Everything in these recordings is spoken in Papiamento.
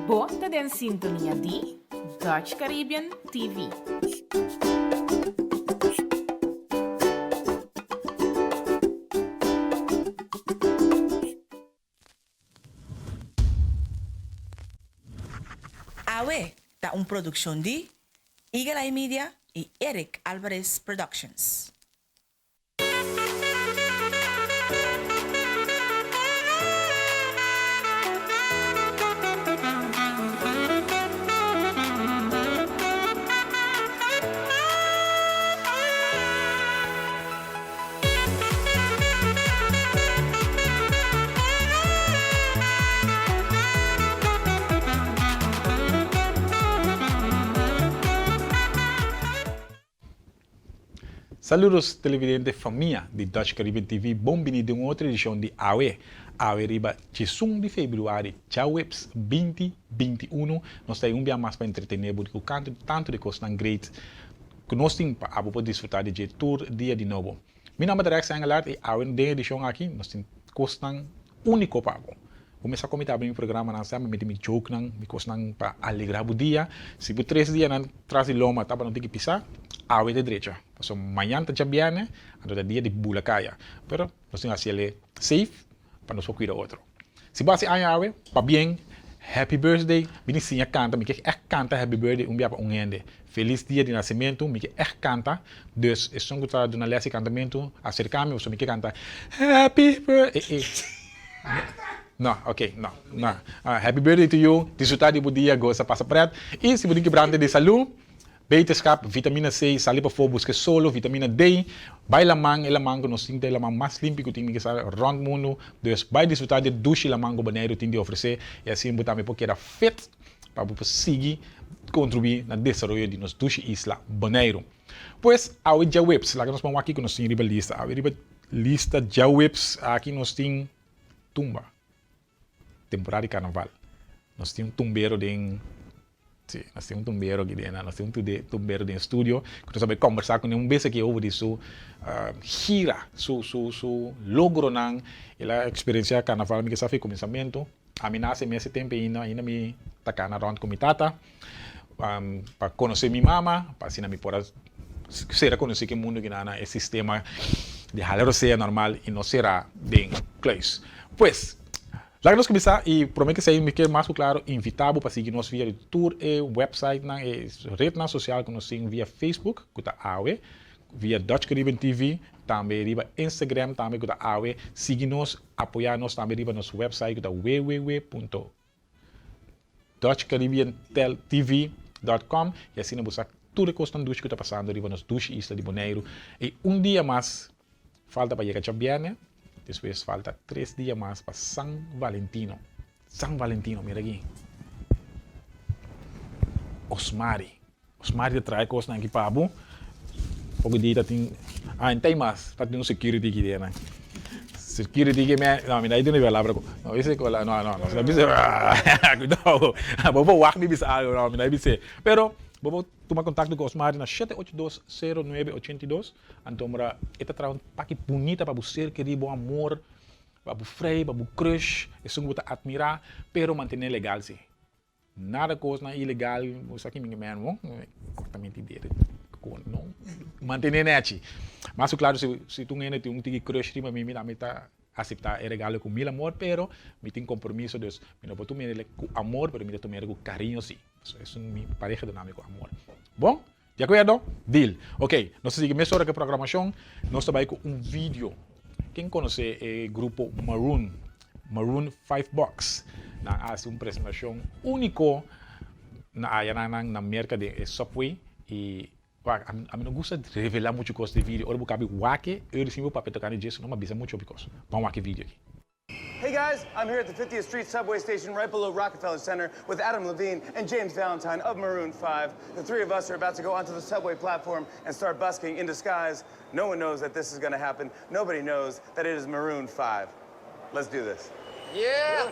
Bo ta den sintonia di Dutch Caribbean TV. Awe ta un produccion di Eagle Eye Media y Eric Alvarez Productions. Saludos televidente famia di Dutch Caribbean TV bon bini den un otro edicion di Awe Awe riba djesun di februari djaweps binti binti uno nos ta un bia mas pa entretene bo di cu canto tanto di cosnan great Ku nos tin pa abo por disfrutá di dje tur dia di nobo. Mi nòmber ta Rex Engelhardt i awe den edishon aki nos tin kosnan úniko pa abo. Bo mester komitá mi programanan semper mi tin mi jokenan, mi kosnan pa alegrá bo dia. Si bo tres dianan tras di loma tabata no tin ki pisá, awe ta drecha. Pasobra mañan ta djabièrnè, anto ta dia di bula kaya. Pero nos tin hasi el safe pa nos por cuida otro. Si bo haci aña awe, pabien, happy birthday, bini siña canta, mi ke echt canta happy birthday un bia pa un hende. Feliz dia di nacimento, mi ke echt canta, dus esun cu ta duna les di cantamento, acerca mi pasobra mi ke canta happy birthday, no, ok, no, no, happy birthday to you, disfruta di bo dia, goza, pasa pret, y si bo tin kebrante di salud, Beterschap, vitamina C, sali pafó buska e solo, vitamina D, bai laman, e laman ku nos tin ta e laman mas limpi ku tin mi kisa rònt mundu, dus bai disfrutá di e dushi laman ku Boneiru tin di ofresé i asina bo tambe por keda fit pa bo por sigui kontribuí na desaroyo di nos dushi isla Boneiru. Pues awe djaweps, laga nos ban wak kiko nos tin riba lista, awe riba lista djaweps aki nos tin tumba. Temporada di carnaval nos tin un tumbero den si nos tin un tumbero aki den nos tin un tumbero den studio cu nos a bay combersa cune un bes aki over di su gira su su su logronan el a experiencia carnaval mi ke sa fi cuminsamento ami nace mese tempo ainda ainda mi ta cana rond cu mi tata pa conoce mi mama pa asina mi por a sera conoci cu e mundo kinan na e sistema di hala rosea normal y no sera den kluis. Pues, laga nos cuminsa y prome que esey mi kier mas cu claro invita bo pa sigui nos via di tur e websitenan, e rednan social cu nos tin via Facebook cu ta awe, via Dutch Caribbean TV, tambe riba Instagram tambe cu ta awe. Sigui nos, apoya nos tambe riba nos website cu ta www. DutchCaribbeanTV.com y asina bo sa tur e cosnan dushi cu ta pasando riba nos dushi isla di Boneiru. Y un dia mas falta pa yega djabierne, despues falta tres dia mas pa San Valentino. San Valentino, mira aki. Osmari. Osmari ta trae cosnan aki pa bo. Poco dia ta tin, ah, en tin mas, ta tin un security aki den nan. Security ke me, no, mi ta duna e palabra cu, no bisa cu, no, no, no, bisa, cuidao, bo por wak mi bisa algo, no, mi ta bisa, pero bo por tuma contacto cu Osmari na shete ocho dos sero nuebe ochenta i dos, anto mora e ta traha un paki bunita pa bo ser keri, bo amor, pa bo frei, pa bo crush, esun cu bo ta admira, pero mantene legal si. Nada kosnan ilegal, bo sa kimin men bo, korta mi tidere kon no mantene nechi. Mas ku klaro si si tur hende tin un tiki crush riba mi, mi tambe ta asepta e regalo ku mil amor, pero mi tin kompromiso dus mi no por tuma el ku amor pero mi ta tuma el ku kariño si. Pasobra esun mi pareha duna mi ku amor. Bon? Di akuerdo? Deal. Ok, nos ta sigui mesora ku e programashon, nos ta bai ku un video. Ken konosé e grupo Maroon? Maroon 5 Box. Nan a hasi un presentashon úniko na aya nan nan na Merka den e Subway i wak ami no gusta revelá muchu kos di video. Ora bo kabi wak e, eu risibi bo papia tokante dje, so no m'a bisa muchu hopi kos. Ban wak e video aki. Hey guys, I'm here at the 50th Street subway station right below Rockefeller Center with Adam Levine and James Valentine of Maroon 5. The three of us are about to go onto the subway platform and start busking in disguise. No one knows that this is gonna happen. Nobody knows that it is Maroon 5. Let's do this. Yeah!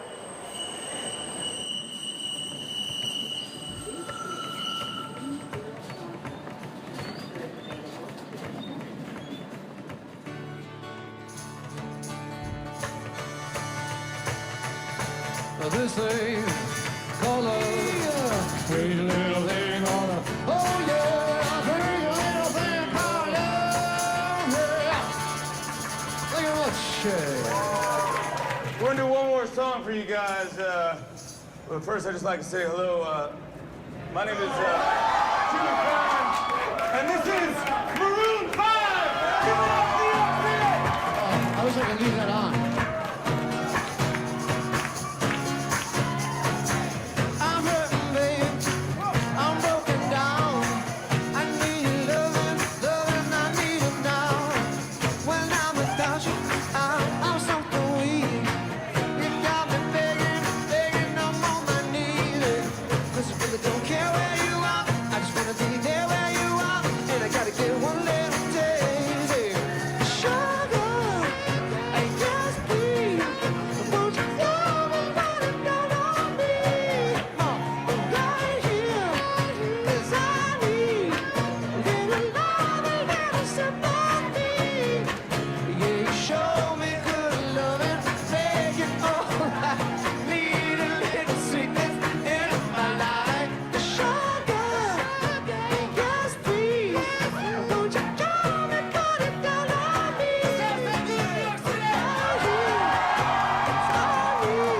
called love. Pretty little thing called love. Oh yeah, pretty little thing called love. Yeah. Thank you very much. We're gonna do one more song for you guys. But first, I'd just like to say hello. My name is Jimmy Fallon, and this is Maroon 5! Give it up, New York City! I wish I could leave that on. I'm hurting, babe. I'm broken down. I need loving, loving. I need it now. When I'm without you, I'm something weak. You got me begging, begging. I'm on my knees. 'Cause I really don't care where you are. I just wanna be there where you are. And I gotta get one little taste. Sugar, yes, please. Won't you come and put it down on me? Right here, 'cause I need a little love, a little sympathy. Yeah, you show me good loving, make it alright. Need a little sweetness in my life. Sugar, yes, please. Won't you come and put it down on me? Right here, I need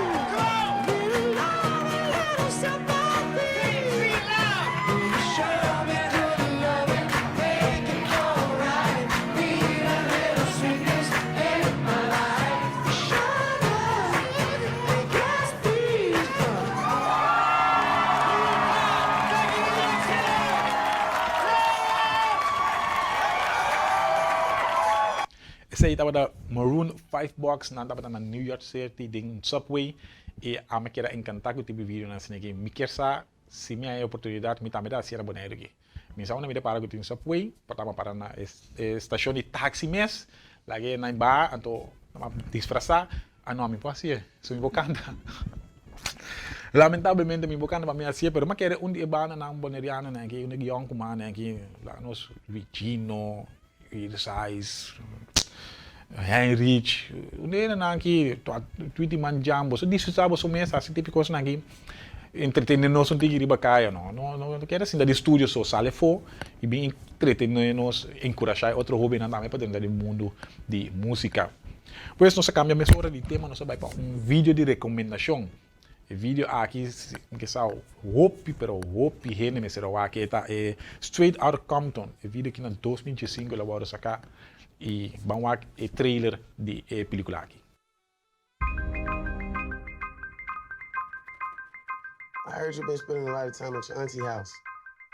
little love, a little sympathy. You show me good loving, make it alright. Need a little sweetness in my life. Sugar, yes, please. Esei tabata Maroon 5 Box, nan tabata na New York City den un subway i ami a keda enkantá ku tipo di videonan asina aki. Mi kier sa si mi haña e oportunidat mi tambe ta hasi na Boneiru aki. Mi sa unda mi ta para ku tin subway, por ta mi a para na e stashon di taxi mes, laga e nan baha anto nan a disfrasá, a no mi por hasié, so mi por kanta. Lamentablemente mi por kanta pa mi hasié, pero mi a kere un di e bandanan bonerianonan aki, un di e yònkumannan aki, laga nos Luigino, Irsais, Heinrich, un di e nan aki Tweety Manjan, boso disfruta boso mes hasi tipo kosnan aki, entretene nos un tiki riba kaya no, no no keda sinta di studio so, sali afo y bin entretene nos, enkurashá e otro hobennan tambe pa drenta den mundu di musika. Pues nos a kambia mesora di tema, nos a bai pa un video di rekomendashon. E video aki mi ke sa hopi pero hopi hende mester a wak e ta e Straight Outta Compton e video aki na 2005 el a wòrdu saka i ban wak e trailer di e pelikula aki. I heard you've been spending a lot of time at your auntie house.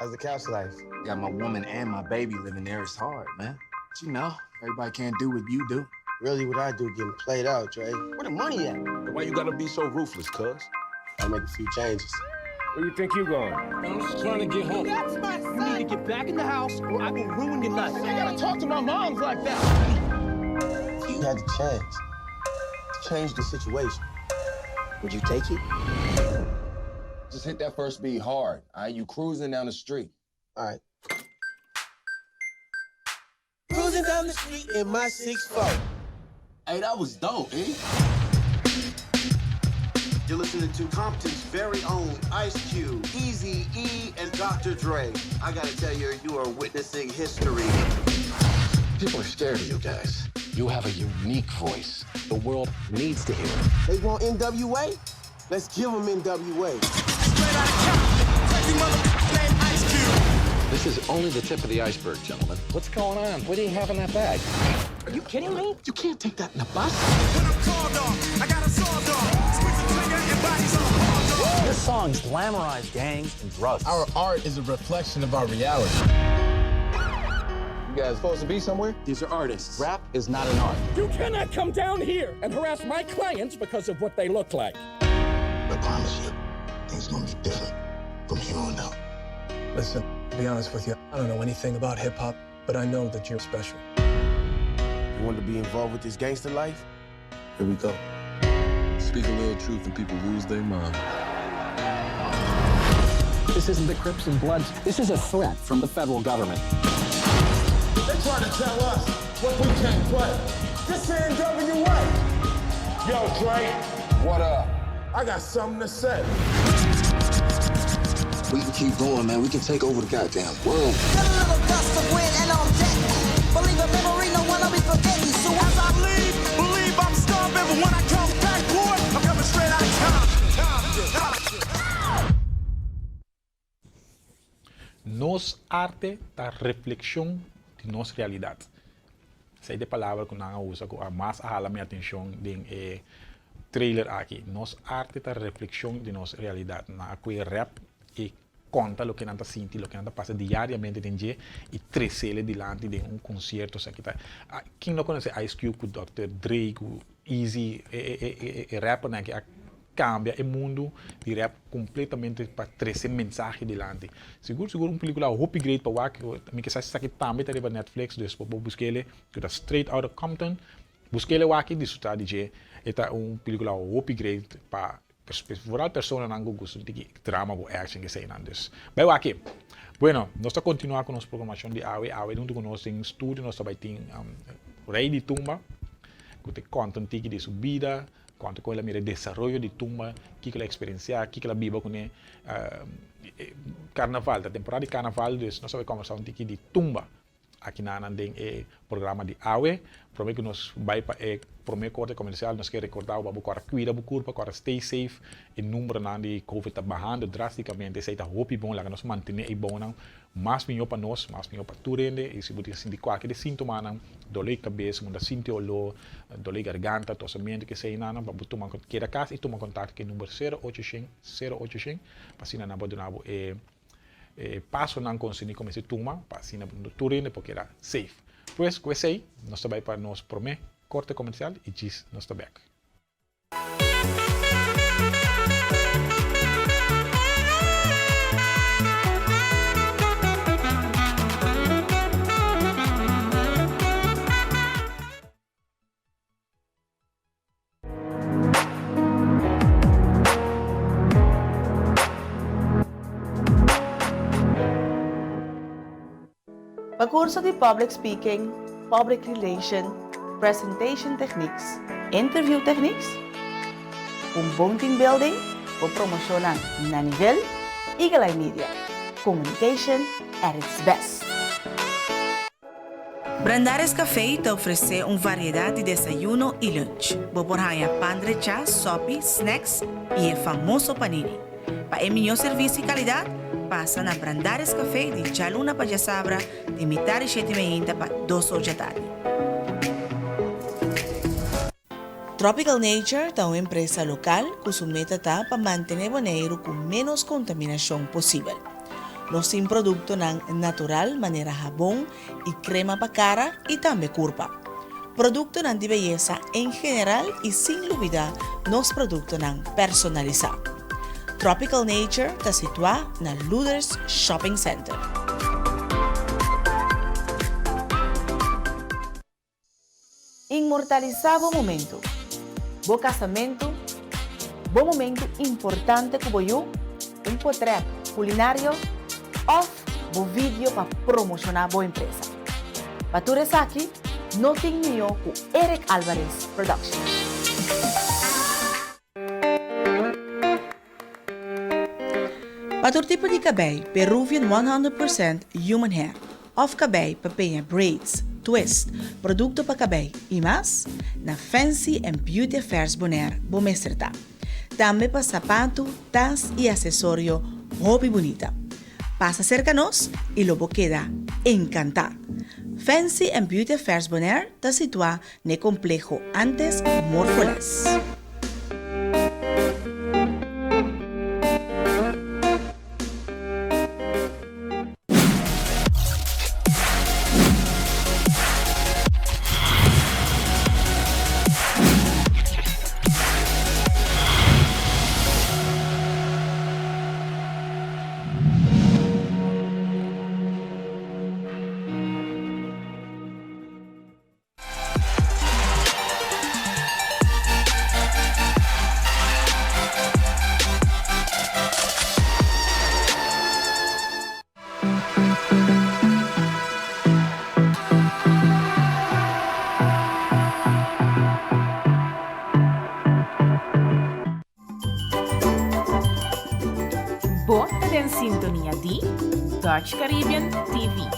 How's the couch life? Got my woman and my baby living there. It's hard, man. But you know, everybody can't do what you do. Really, what I do getting played out, Dre. Where the money at? Why you gotta be so ruthless, cuz? I make a few changes. Where you think you going? I'm just trying to get home. That's my son. You need to get back in the house or I will ruin your life. I gotta talk to my moms like that. You had the chance to change the situation. Would you take it? Just hit that first beat hard. All right, you cruising down the street. All right. Cruising down the street in my 6'4. Hey, that was dope, eh? You're listening to Compton's very own Ice Cube, Eazy-E, and Dr. Dre. I gotta tell you, you are witnessing history. People are scared of you guys. You have a unique voice. The world needs to hear it. They want NWA? Let's give them NWA. Straight out of Compton, crazy mother named Ice Cube. This is only the tip of the iceberg, gentlemen. What's going on? What do you have in that bag? Are you kidding me? You can't take that in a bus. When I'm called off, I got a sawed off. Squeeze the trigger and bodies all hauled off. Your songs glamorize gangs and drugs. Our art is a reflection of our reality. You guys supposed to be somewhere? These are artists. Rap is not an art. You cannot come down here and harass my clients because of what they look like. I promise you, things gonna be different from here on out. Listen, to be honest with you, I don't know anything about hip hop, but I know that you're special. You want to be involved with this gangster life? Here we go. Speak a little truth and people lose their mind. This isn't the Crips and Bloods. This is a threat from the federal government. They try to tell us what we can't play. This NWA. Yo, Dre. What up? I got something to say. We can keep going, man. We can take over the goddamn world. Nos arte ta reflexion di nos realidad. Esei ta e palabra ku nan a usa ku a mas a hala mi atenshon den e trailer aki. Nos arte ta reflekshon di nos realidat. Nan a kue rèp i konta loke nan ta sinti, loke nan ta pasa diariamente den dje i tresele dilanti den un konsierto. Esaki ta, ken no konosé Ice Cube ku Dòkter Dre ku Eazy, e rèpernan aki a Cambia e mundu di rap completamente pa trece mensahe dilanti. Sigur sigur un pelicula hopi great pa wak, mi ke sa si esaki tambe ta riba Netflix, dus bo por buskele, ku ta Straight Outta Compton, buskele wak i disfruta di dje, e ta un pelicula hopi great pa vooral personanan ku gusta di drama ku action eseinan, dus bai wak e. Bueno, nos ta continua ku nos programacion di awe, awe huntu ku nos den studio nos ta bai tin Rey di Tumba ku ta konta un tiki di su bida, Cuanto cu el a mira e desaroyo di tumba, kico el a experiencia, kico el a biba cune. Carnaval, ta temporada di carnaval, dus nos a bay conversa un tiki di tumba aki nanan den e programa di awe. Prome cu nos bay pa e prome corte comercial nos ke recorda bo pa bo cora cuida bo curpa, cora stay safe. E numberonan di covid ta bahando drasticamente, esey ta hopi bon, laga nos mantene e bonnan. Mas mihó pa nos, mas mihó pa tur hende, i si bo tin sinti kualke di síntomanan, doló di kabes, bo ta sinti oló, doló di garganta, tosamentu, kesei nan, pa bo tuma keda kas i tuma kontakto ku e number sero ocho shen, sero ocho shen, pa asina nan por duna bo e e pasonan konserní ku mester tuma pa asina tur hende por keda safe. Pues ku esei nos ta bai pa nos promé korte komersial i djis nos ta bèk. Pa curso di Public Speaking, Public Relation, Presentation Techniques, Interview Techniques, un bon team building bo promocionnan na nivel, Eagle Eye Media, communication at its best. Brandaris Café ta ofresé un variedat di desayuno i lunch. Bo por haña pan drechá, sòpi, snacks i e famoso panini. Pa e mihó servisio i kalidat, pasa na Brandaris Café di djaluna pa djasabra di mitar di shete meinta pa dos or djatardi. Tropical Nature ta un empresa lokal ku su meta ta pa mantené Boneiru ku ménos kontaminashon posibel. Nos tin produktonan natural manera habon i krema pa kara i tambe kurpa. Produktonan di beyesa en general i sin lubidá nos produktonan personalisá. Tropical Nature ta situá na Luders Shopping Center. Inmortalisá bo momentu. Bo kasamentu, bo momentu importante ku bo yu, un potrèt kulinario òf bo vidio pa promoshoná bo empresa. Pa tur esaki, no tin mihó ku Eric Alvarez Production. Pa tur tipo di kabei, Peruvian 100% Human Hair òf kabei pa peña braids, twist, produkto pa kabei i mas, na Fancy and Beauty Affairs Bonaire bo mester ta. Tambe pa sapatu, tas i asesorio hopi bunita. Pasa serka nos i lo bo keda enkantá! Fancy and Beauty Affairs Bonaire ta situá N'e kompleho antes Morfoles. den sintonia di Dutch Caribbean TV.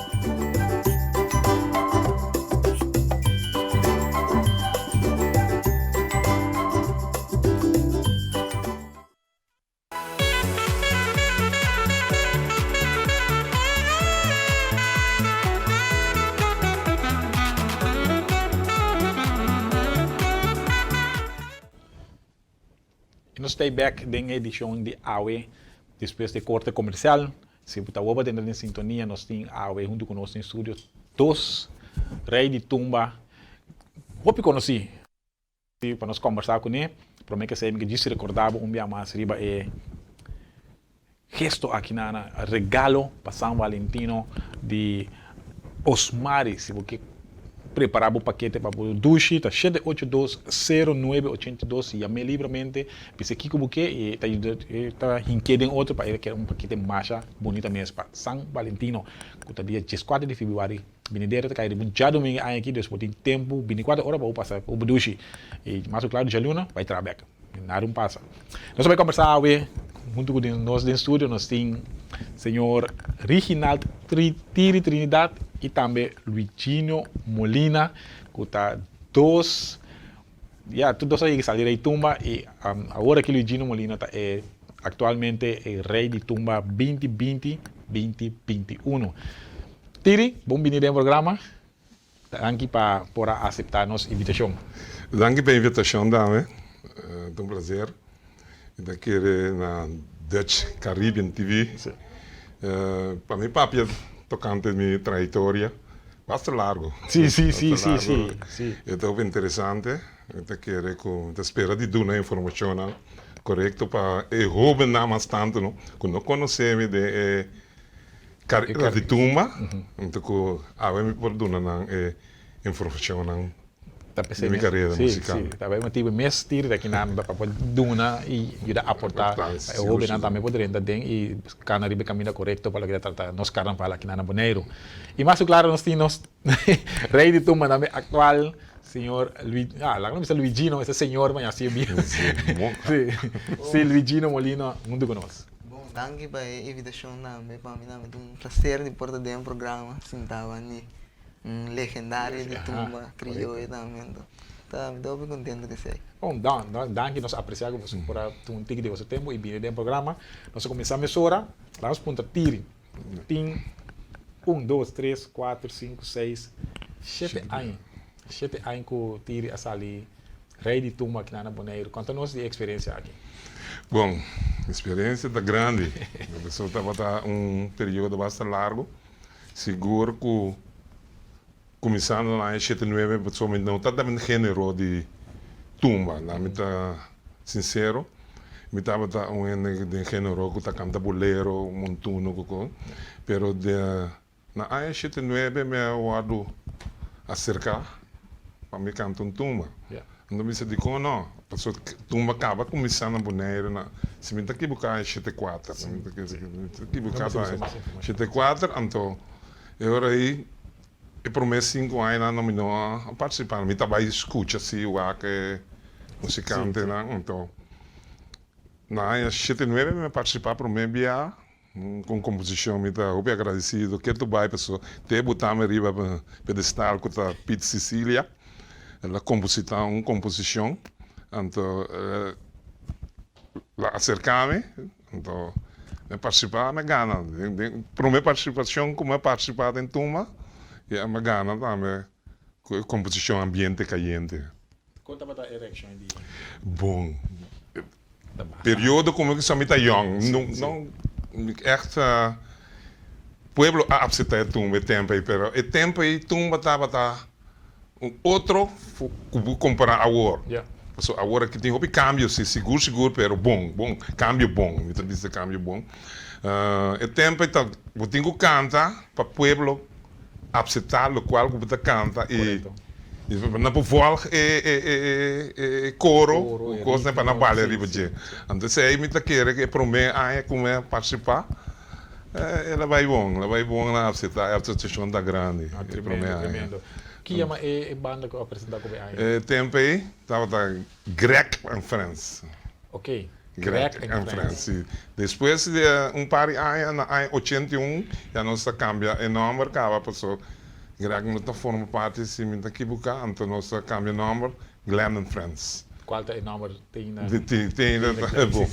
Y nos ta bek den e edicion di awe despues di e corte comercial. Si bo ta woba dentro den sintonia nos tin awe hunto cu nos den studio dos rey di tumba hopi conoci. Pa nos kombersá kuné, promé ke esei mi ke djis rekordá bo un bia mas riba e gesto aki na regalo pa San Valentino di Osmari. Si bo ke prepará bo pakete pa bo dushi ta shete ocho dos sero nuebe ochenta i dos, yam'é libramente, bisa kiko bo ke i e ta yuda e ta hink'é den otro pa e keda un pakete masha bunita mes pa San Valentino ku ta dia dieskuater di febrüari. Binidero ta kai riba un djadumingu aña aki, dus bo tin tempu binticuater ora pa bo pasa bo dushi. I mas ku klaru djaluna bai traha bek. Nada un pasa. Nos a bai kombersá awe huntu ku nos den studio nos tin señor Riginald Tiri Trinidad i tambe Luigino Molina ku ta dos ya tur dos a yega sali rei tumba i awor aki Luigino Molina ta e aktualmente e rei di tumba binti binti binti 21. Tiri, bon bini den e programa. Danki pa por a aseptá nos invitashon. Danki pa e invitashon dame. Ta un plaser. Mi ta kere na Dutch Caribbean TV. Pa mi papia tokante mi trayektoria basta largu. Sí, sí, sí, sí, sí, sí. E ta hopi interesante. Mi ta kere ku mi ta spera di duna informashonnan korekto pa e hóbennan mas tantu no ku no konosé mi den e Carrera di tumba, anto cu awe mi por duna nan e informacionnan di mi carrera musical. Si, si, ta bay motibo mes tira di akinan pa por duna y yuda aporta pa e hobennan tambe por drenta den y cana riba e caminda corecto pa loke ta trata nos carnaval akinan na Boneiru. Y mas cu claro nos tin nos rey di tumba tambe actual, señor Lui, ah laga nos bisa Luigino, ese señor mañana si e bira. Si, si Luigino Molina hunto cu nos. Bon, danki pa e invitashon tambe. Pa mi tambe ta un plaser di por ta den e programa sintá bandi un legendario di tumba krioyo tambe. Anto ta mi ta hopi kontento ku esei. Bon, danki. Nos a apresiá ku boso por a tuma un tiki di boso tempu i bini den e programa. Nos a kuminsá mesora. Laga nos puntra Tiri. Tin un, dos, tres, kuater, sinku, seis, shete aña. Shete aña ku Tiri a sali Rei di tumba akinan na Boneiru. Konta nos di e eksperensia aki. Bon, eksperensia ta grandi. Pasobra tabata un periodo basta largu. Sigur ku kuminsando na aña shete nuebe pasobra mi no ta den genero di tumba. La mi ta sinsero, mi tabata un hende den genero ku ta kanta bolero, montuno ku kos. Pero Na aña shete nuebe mi a wòrdu aserká pa mi kanta un tumba. Anto mi bisa dikon no? Pasobra tumba kaba kuminsá na Boneiru na, si mi ta kibuká aña shete kuater, si mi ta kibuká ta aña shete kuater, anto e ora ei e promé sinku añanan no mi no a partisipá, mi ta bai skucha si wak e musikantenan, anto na aña shete nuebe mi a partisipá promé bia. Con composicion mi ta hopi agradecido ketu bai paso te botami riba pedestal cu ta Pete Cecilia el a composita un composicion anto el a acercami anto mi a participa mi a gana den prome participacion cu mi a participa den tumba y mi a gana tambe cu e composicion ambiente cayente. Con tabata e reaccion di. Bon. Periodo como cu mi ta yong, no, no echt pueblo a acepta e tumba e tempo ey, pero e tempo ey tumba tabata un otro cu bo compara awor. Pasobra awor aki tin hopi cambio si, sigur sigur, pero bon, bon, cambio bon, mi ta bisa cambio bon. E tempo ey ta bo tin cu canta pa pueblo Apseptá lokual ku bo ta kanta i nan por vòlg e koro ku kosnan pa nan balia riba dje. Anto esei mi ta kere ku e promé aña ku mi a partisipá el a bai bon, el a bai bon, nan a apseptá, e apseptashon ta grandi e promé aña. Ki yama e banda ku a presentá ku bo e aña? E tempu ei tabata Greg and Friends. Oké. Greg and Friends, si. Despues di un par di aña, na aña 81, ya nos a kambia e nòmber kaba paso Greg no ta forma parti, si mi ta kibuká, anto nos a kambia nòmber Glenn and Friends. Kual ta e nòmber tin na? Tin, tin, bon,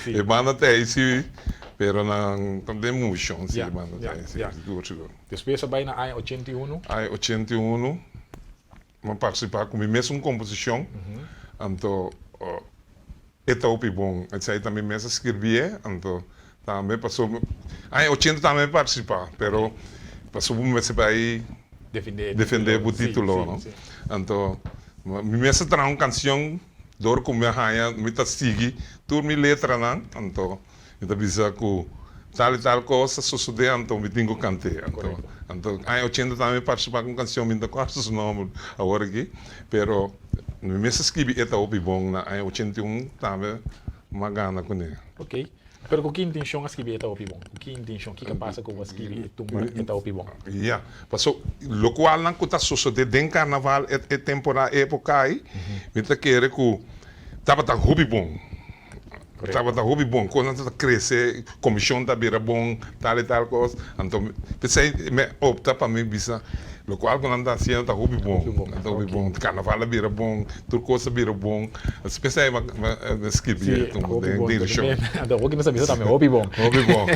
e banda ta ei si, pero nan ta den mushon si e banda ta ei si, sigur, sigur. Despues a bai na aña 81? Aña 81. Mi a partisipá ku mi mesun komposishon, anto e ta hopi bon. Esei ta mi mes a skirbié, anto tambe pasobra aña ochenta tambe mi a partisipá, pero pasobra bo mester bai defendé bo título, no? Anto mi mes a traha un kanshon dor ku mi a haña mi ta sigui tur mi letranan, anto Mi ta bisa ku tal i tal kos a sosodé anto mi tin ku kant'é. Anto anto aña ochenta tambe mi partisipá ku un kanshon, mi no ta kòrda su nòmber awor aki, pero mi mes a skibi e ta hopi bon na aña 81 tambe mi a gana kuné. Ok, pero ku ki intenshon a skibi e ta hopi bon? Ku ki intenshon? Kiko a pasa ku bo a skibi e tumba e ta hopi bon? Ya, paso lokualnan ku ta sosodé den karnaval e e temporada e epoka ei, mi ta kere ku tabata hopi bon. Tabata hopi bon, kosnan ta krese, komishon ta bira bon, tal i tal kos. Anto p'esei mi a opta pa mi bisa lokual ku nan ta hasiendo ta hopi bon, ta hopi bon. Karnaval a bira bon, tur kos a bira bon. P'esei mi a skibi e tumba den direkshon. Anto hopi nos a bisa tambe hopi bon. Hopi bon.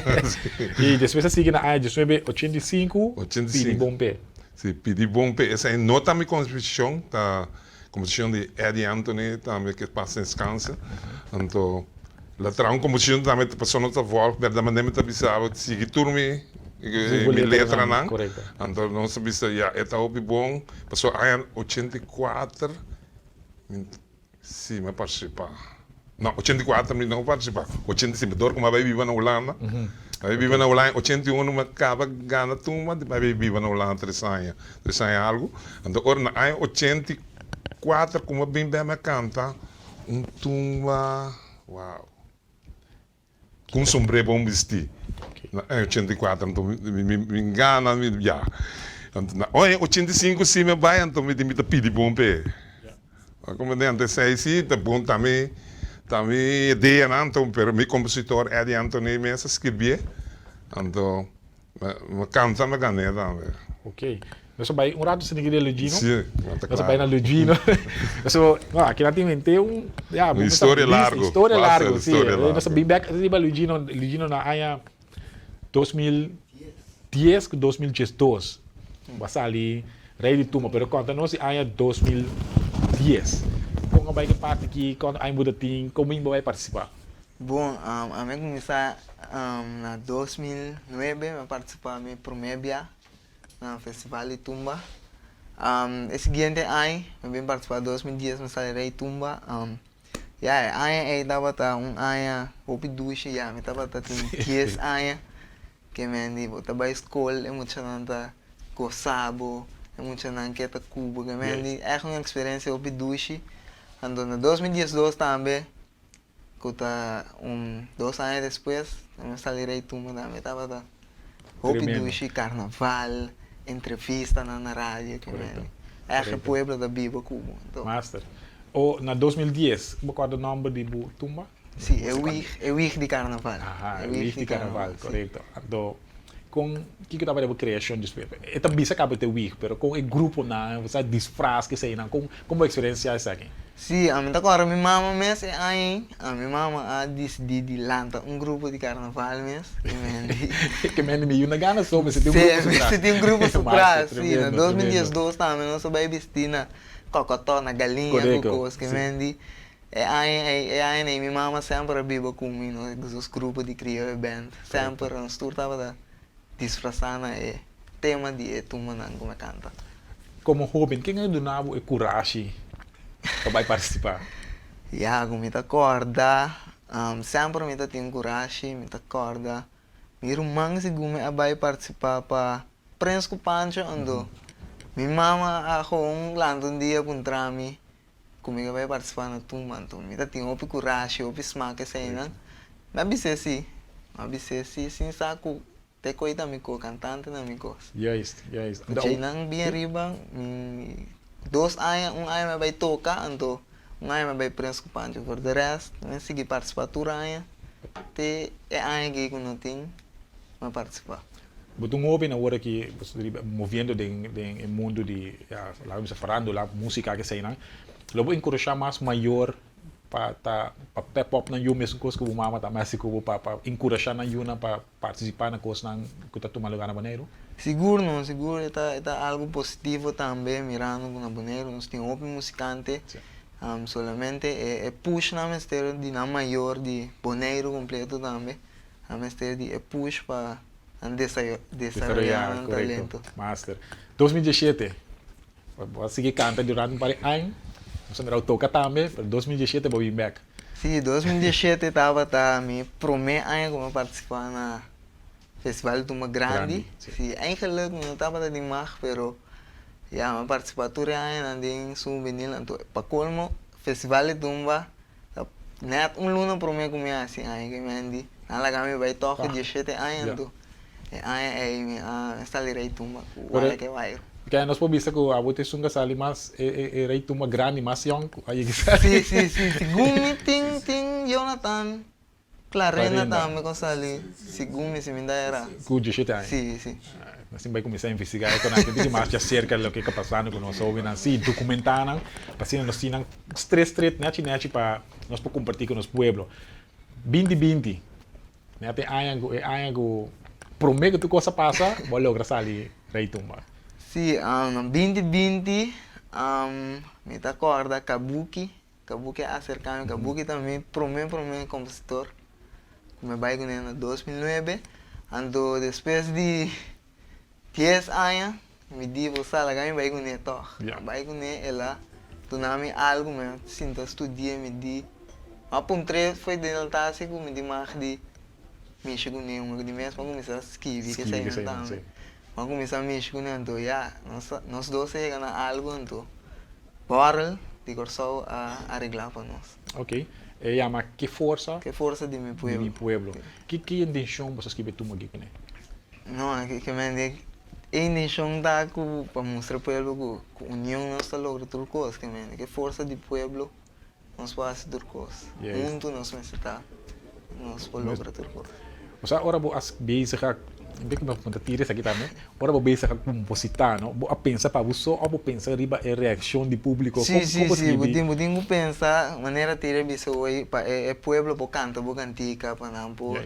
I despues a sigui na aña 1985, Pidi Bon P'e. Si, Pidi Bon P'e. Esei no ta mi komposishon, ta Komposishon di Eddie Anthony tambe ke pas deskanse. Anto la traha un komposishon tambe pasobra no ta vòlg bèrdat manera mi ta bisa bo sigui tur mi mi letranan. Anto nos a bisa ya e ta hopi bon pasobra aña 84 mi si mi a partisipá. No, 84 mi no partisipá, 85 dor ku mi a bai biba na Hulanda. Mi a bai biba na Hulanda 81 mi a kaba gana tumba mi a bai biba na Hulanda tres aña, tres aña algu. Anto ora na aña 84 ku mi a bin bek mi a kanta un tumba, wow, ku un sombré bon bistí. Na aña 84 anto mi gana mi ya. Anto na aña 85 si mi a bai anto mi di mi ta pidi bon p'e. Como den antes esei si ta bon ta mi ta mi ideanan anto pero mi compositor Eddie Anthony mes a skirbié anto mi canta mi gané tambe. Ok nos a bai un rato sin di Luigino Si nos a bai na Luigino so no aki nan tin henter un ya un historia largo historia largo si nos a bin bek riba Luigino Luigino na aña 2010 ku 2012 bo a sali Rey di Tumba pero konta nos di aña 2010 kon a bai ke parti aki kon aña bo ta tin kon bo bai partisipa? Bon ami a kuminsá na 2009 mi a partisipá mi promé bia na festival di tumba e siguiente aña mi bin partisipá 2010 mi sali Rey Tumba. Ya e aña ei tabata un aña hopi dushi ya mi tabata tin dies aña ke men di bo ta bai skol e muchanan ta gosa bo e muchanan ke ta ku bo ke men di ègt un eksperensia hopi dushi anto na 2012 tambe ku ta un dos aña despues mi sali rei tumba tambe tabata hopi dushi karnaval entrevistanan na radio ke men di ègt e pueblo ta biba ku bo anto. Master. O na 2010, bo korda nomber di bo tumba? Si, e wig, e wig di karnaval. Aha, e wig di karnaval, korekto. Anto, kon, kiko tabata bo kreashon despues? E ta bisa kaba ta e wig, pero kon e gruponan, bo sa disfras, keseinan, kon, kon bo eksperensia esaki? Si, ami ta kòrda mi mama mes e aña ei, mi mama a disidí di lanta un grupo di karnaval mes, ke men di. Ke men di mi yu na gana so, mester tin un grupo su tras. Si, mester tin un grupo su tras, si. Na 2012 tambe nos a bai bistí na Kokotó na galiña ku kos ke men di e aña ei e aña ei mi mama semper a biba ku mi nos nos grupo di krioyo band semper nos tur tabata disfrasá na e tema di e tumbanan ku mi a kanta. Komo hóben ken a duna bo e kurashi pa bai partisipá? Ya ku mi ta kòrda semper mi ta tin kurashi mi ta kòrda mi ruman segun mi a bai partisipá pa Prens ku Pancho ando. Mi mama a gewoon lanta un dia puntra mi ku mi ke bai partisipá na tumba anto mi ta tin hopi kurashi, hopi smak eseinan. Mi a bis'é si, mi a bis'é si sin sa ku te koe ta mi ko, kantante na mi kos. Juist, juist. Djeinan bien riba mi dos aña, un aña mi a bai toka anto. Un aña mi a bai Prins ku Pancho. For de rest mi a sigui partisipá tur aña te e aña aki ku no tin mi a partisipá. Bo ta un hoben awor aki bo ta riba moviendo den den e mundu di ya laga mi bisa farándula, músika keseinan. Lo bo enkurashá mas mayor pa ta pa pep up nan yu mesun kos ku bo mama ta mester ku bo pa pa enkurashá nan yunan pa partisipá na kosnan ku ta tuma lugá na Boneiru? Sigur no, sigur e ta e ta algu positivo tambe mirando ku na Boneiru nos tin hopi musikante, solamente e e push nan mester di nan mayor di Boneiru kompleto tambe, nan mester di e push pa nan desaroyá nan talento. Master. 2017, Bo a sigui canta durante un par di aña, nos a mira bo toca tambe, pero 2017 bo bin bek. Sí, 2017 tabata mi prome aña cu mi a participa na Festival di Tumba Grandi. Sí, eigenlijk mi no tabata di mag, pero ya mi a participa tur e añanan den su hubenil. Anto pa colmo Festival di Tumba ta net un luna prome cu mi a haci aña cu mi a di nan laga mi bay toch cu diesshete aña anto e aña ey mi a sali rey tumba cu wala ke wairu. Oké, nos por bisa cu abo ta esun cu a sali mas e rey tumba grandi mas yong cu a yega sali. Si, si, si, segun mi tin tin Jonathan Clarenda tambe cu a sali segun mi si mi ta era. Cu diesshete aña? Si, si. Nos tin bai kuminsá investigá e konan tin mas djaserka loke ka pasando ku nos hóbennan. Sí, dokumentá nan pa asina nos tin nan stret stret nèchi nèchi pa nos por kompartí ku nos pueblo. Binti binti, nèt e aña ku e aña ku promé ku tur kos a pasa bo a logra sali Rei Tumba. Sí, na binti binti mi ta kòrda Kabuki Kabuki a aserká mi, Kabuki ta mi promé promé kompositor ku mi bai kuné na 2009, anto despues di dies aña mi di bo sa laga mi bai kuné tòg, mi bai kuné el a duna mi algu mi a sinta studia mi di mi a puntr'é fo'i den el ta hasi ku mi di mag di mishi kuné un di mes mi a kuminsá skibi kesei tambe mi a kuminsá mishi kuné anto ya nos dos a yega na algu anto. Bòrel di Kòrsou a areglá pa nos. Ok. E yama Ke forsa. Ke forsa di mi pueblo. Di mi pueblo. Ki ki intenshon boso a skibi e tumba aki kuné? No, ke men di e intenshon ta ku pa mustra pueblo ku ku union nos ta logra tur kos. Ke men di ke forsa di pueblo nos por hasi tur kos. Huntu nos mester ta nos por logra tur kos. Osea ora bo a bezig a, mi ta tira esaki tambe, ora bo bezig a kompositá no, bo a pensa pa bo so òf bo pensa riba e reakshon di públiko? Sí, sí, sí, bo tin bo tin ku pensa manera tira bisa hoy pa e pueblo por kanta bo kantika pa nan por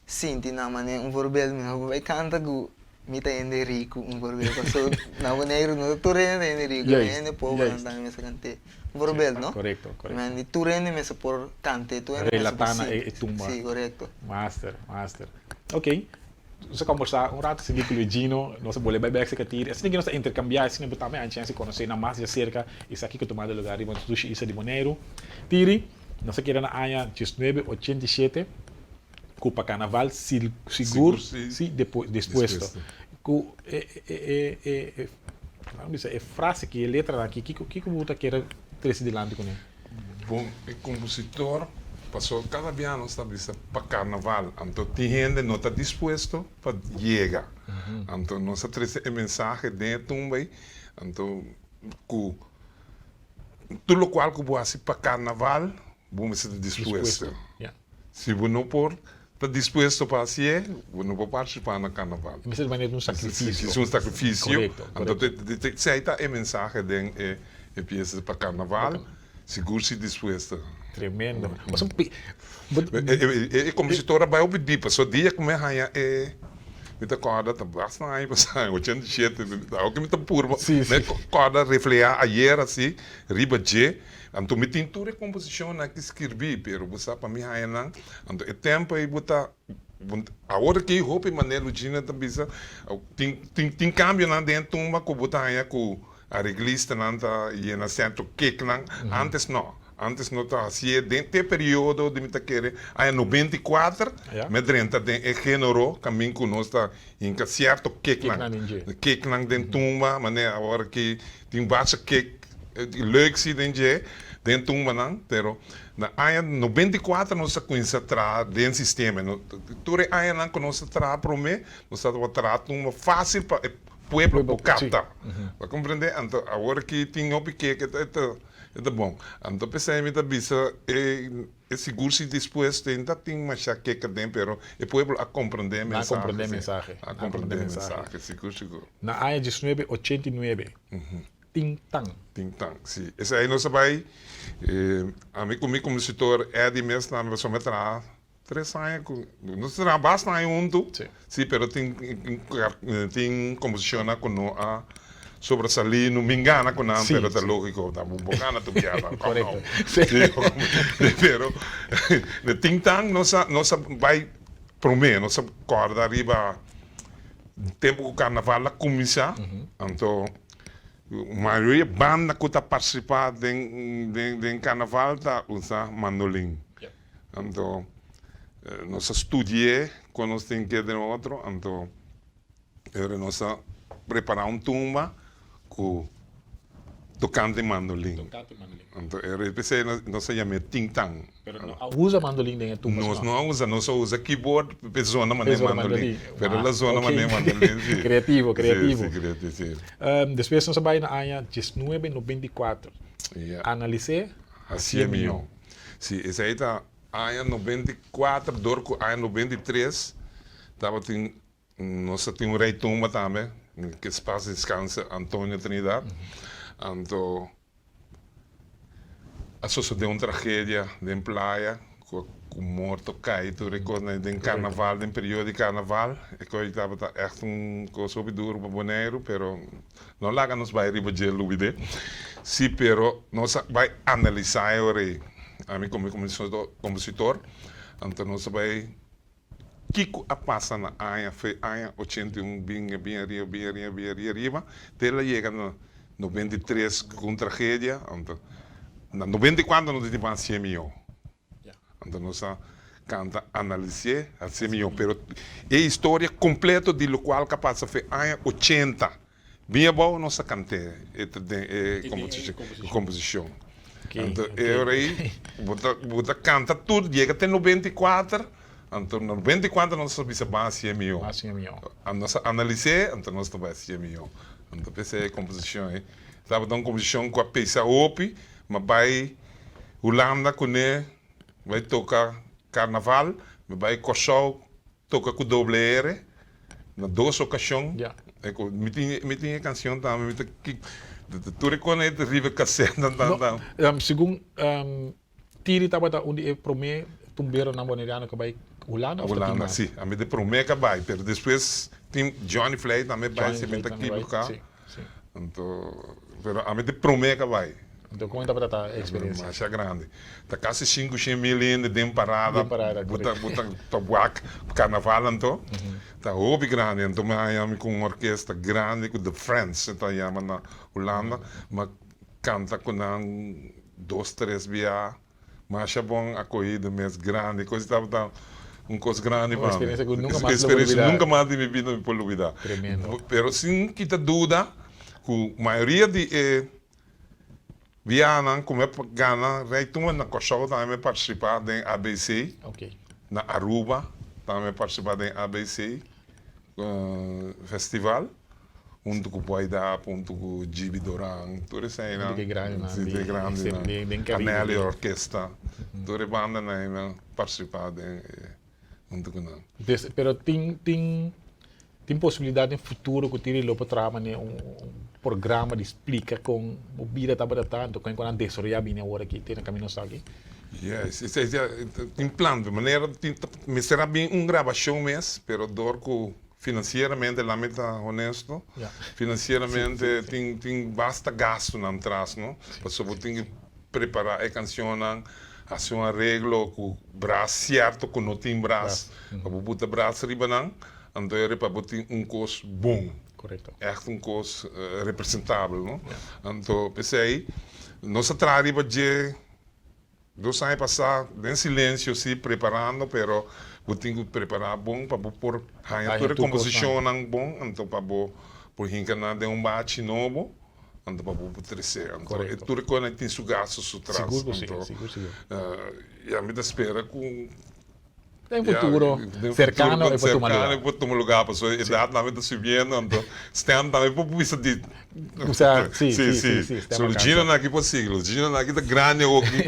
sinti nan manera un voorbeeld mi no por bai kanta ku Mi ta hende riku, un voorbeeld, paso na Boneiru no ta tur hende ta hende riku, e hende pobernan tambe mester kant'é. Un voorbeeld, no? Korekto, korekto. Men di tur hende mester por kant'é, tur hende mester por Relatá na sinti. e tumba. Sí, korekto. Master, master. Ok, nos a kombersá un ratu asina ku Luigino, nos a bolbe bai bèk Sekatiri, asina ke nos ta interkambiá, asina bo tambe a chèns di konosé nan mas djaserka esaki ku tumando lugá riba nos dushi isla di Boneiru. Tiri, nos a keda na aña diesnuebe ochenta i shete. Ku pa karnaval sigur si dispuesto. Ku e e e e laga mi bisa e frase aki, e letranan aki, kiko kiko bo ta kere trese dilanti kuné? Bon, e kompositor pasobra kada bia nos ta bisa pa karnaval, anto tin hende no ta dispuesto pa yega. Anto nos a trese e mensahe den e tumba ei, anto ku tur lokual ku bo hasi pa karnaval bo mester ta dispuesto. Si bo no por ta dispuesto pa hasié, bo no por partisipá na karnaval. E mester manera di un sakrifisio. Si, un sakrifisio. Korekto, korekto. Anto esei ta e mensahe den e piesa pa karnaval, sigur si dispuesto. Tremendo. E kompositor a bai hopi dip, pasobra dia ku mi a haña e, mi ta kòrda ta basta aña pasá, 87, awor ku mi ta purba, mi kòrda reflehá ayer asi riba dje. Anto mi tin tur e komposishonnan aki skirbí, pero bo sa pa mi haña nan. Anto e tempu ei bo ta, awor aki hopi manera Lugina ta bisa, tin tin tin kambionan den e tumba ku bo ta haña ku areglistanan ta yena sierto keknan. Antes no, antes no ta hasié den te periodo di mi ta kere aña 94 mi a drenta den e género kamin ku nos ta hinka sierto keknan, keknan den tumba manera awor aki tin basta kek. Leuk si den dje, den tumbanan, pero na aña 94 nos a cuminsa traha den sistema. Tur e añanan cu nos a traha prome, nos tabata traha tumba facil pa e pueblo por capta. Bo a comprende? Anto awor aki tin hopi keke ta. E ta bon. Anto p'esei mi ta bisa e e sigur si despues tin ta tin masha keka den pero e pueblo a komprendé e Nan a mensahe komprendé e si. mensahe. A Nan a komprendé komprendé e e mensahe. mensahe, sigur sigur. Na aña diesnuebe ochenta i nuebe, Ting Tang. Ting Tang, si. Esei nos a bai, ami ku mi kompositor Eddie mes tambe pasobra mi a traha Tres aña ku nos a traha basta aña huntu, si, pero tin tin komposishonnan ku no a sobresalí, no bin gana ku nan, pero ta lógiko, ta bo gana tur biaha, kòm nou. Si, pero de tin tan nos a nos a bai promé, nos a kòrda riba tempu ku karnaval a kuminsá, anto mayoria banda ku ta partisipá den den karnaval ta usa mandolin. Anto nos a studi'é kon nos tin ke den otro, anto e ora nos a prepará un tumba ku tokante mandolin. Anto e ora p'esei nos a yam'é Ting Tang. Pero no a usa mandolin den e tumba? Nos no a usa, nos a usa keyboard p'e zona manera mandolin. Pero la zona manera mandolin, si. Kreativo, kreativo. Si, si, kreativo, si. Despues nos a bai na aña diesnuebe noventa i kuater. Analis'é Hasié mió. Si, esei ta aña 94 dor ku aña 93 tabatin nos a tin un rei tumba tambe ke spas deskanse Antonio Trinidad anto a sosode un tragedia den playa ku morto kai tur e kosnan den karnaval den periodo di karnaval e kos tabata ègt un kos hopi duru pa Boneiru pero No laga nos bai riba dje lubid'é. Sí, pero nos a bai analisá e ora ei. Ami komo kompositor, anto nos a bai kiko a pasa na aña fe aña 81 bin bin ariba bin ariba bin ariba ariba te el a yega na 93 ku un tragedia, anto na 94 nos a tin mas 100 mion. Anto nos a canta analisié hacié mihó, pero e historia completo di locual ca pasa fe aña 80 bien abao nos a canté e ta den e composicion. Anto e ora ei bo ta bo ta canta tur yega te 94, anto na 94 nos a bisa ban hacié mihó. Nos a analisé anto nos ta bai hacié mihó. Anto p'esei e composicion ei tabata un composicion cu a pesa hopi, ma bai Hulanda kuné bai toka karnaval, mi bai Kòrsou toka ku Doble R na dos okashon. Mi tin mi tin e kanshon tambe, mi ta tur e kos ei ta riba e kasèt nan tan tan. No, segun Tiri tabata un di e promé tumberonan boneriano ku bai Hulanda òf ta tin Hulanda, mas? si. Ami ta e promé ku a bai, pero despues tin Johnny Vlei tambe bai, si mi ta kibuká. Anto, pero ami ta e promé ku a bai. Anto kon tabata ta e eksperensia? Masha grandi. Ta kasi sinku shen mil hende den parada. Den parada, Bo ta korekto. bo ta ta wak karnaval anto. Ta hopi grandi. Anto mi haña mi ku un orkesta grandi ku The Friends e ta yama na Hulanda. Mi a kanta ku nan dos tres bia. Masha bon akohida mes grandi. Kos tabata un kos grandi Un pa mi. eksperensia ku nunka mas lo por Eksperensia lubida. nunka mas di mi bida mi por lubida. Tremendo. Pero sin kita duda ku mayoria di e Biahanan ku mi a gana Rei Tumba na Kòrsou tambe mi a partisipá den ABC. Na Aruba tambe mi a partisipá den ABC festival huntu ku Boy Dap, huntu ku Gibi Doran, tur eseinan. Huntu ku e grandinan Sí, e grandinan. Den Karibe. Anelli Orkesta, tur e bandanan ei mi a partisipá den huntu ku nan. Pero tin tin Tin posibilidat den futuro ku Tiri lo por traha manera un programa di splika kon bo bida tabata tantu, kon ku nan desaroyá bini awor aki te na kaminda nos ta aki? Yes, esei ta tin plan, manera tin mester a bin un grabashon mes, pero dor ku finansieramente, laat mi ta honesto, finansieramente tin tin basta gastunan tras no, pasobra bo tin ku prepará e kanshonnan, hasi un areglo ku bras sierto ku no tin bras, pa bo buta bras riba nan. Anto e riba bo tin un kos bon. Korekto. Ègt un kos representabel, no? Anto p'esei nos a traha riba dje dos aña pasá den silensio sí, preparando, pero bo tin ku prepará bon pa bo por haña tur e komposishonnan bon, anto pa bo por hinka nan den un bachi nobo, anto pa bo por tresé. Anto e tur e kosnan tin su gastu su tras. Sigur ku sí, Anto sigur sigur. ya mi ta spera ku. Den futuro serkano e por tuma lugar. Serkano e por tuma lugar, pasobra edat tambe ta subiendo, anto stem tambe por bisa di. Kusa, si, si, si, si. So Luchinonan aki por sigui, Luchinonan aki ta grandi awoki,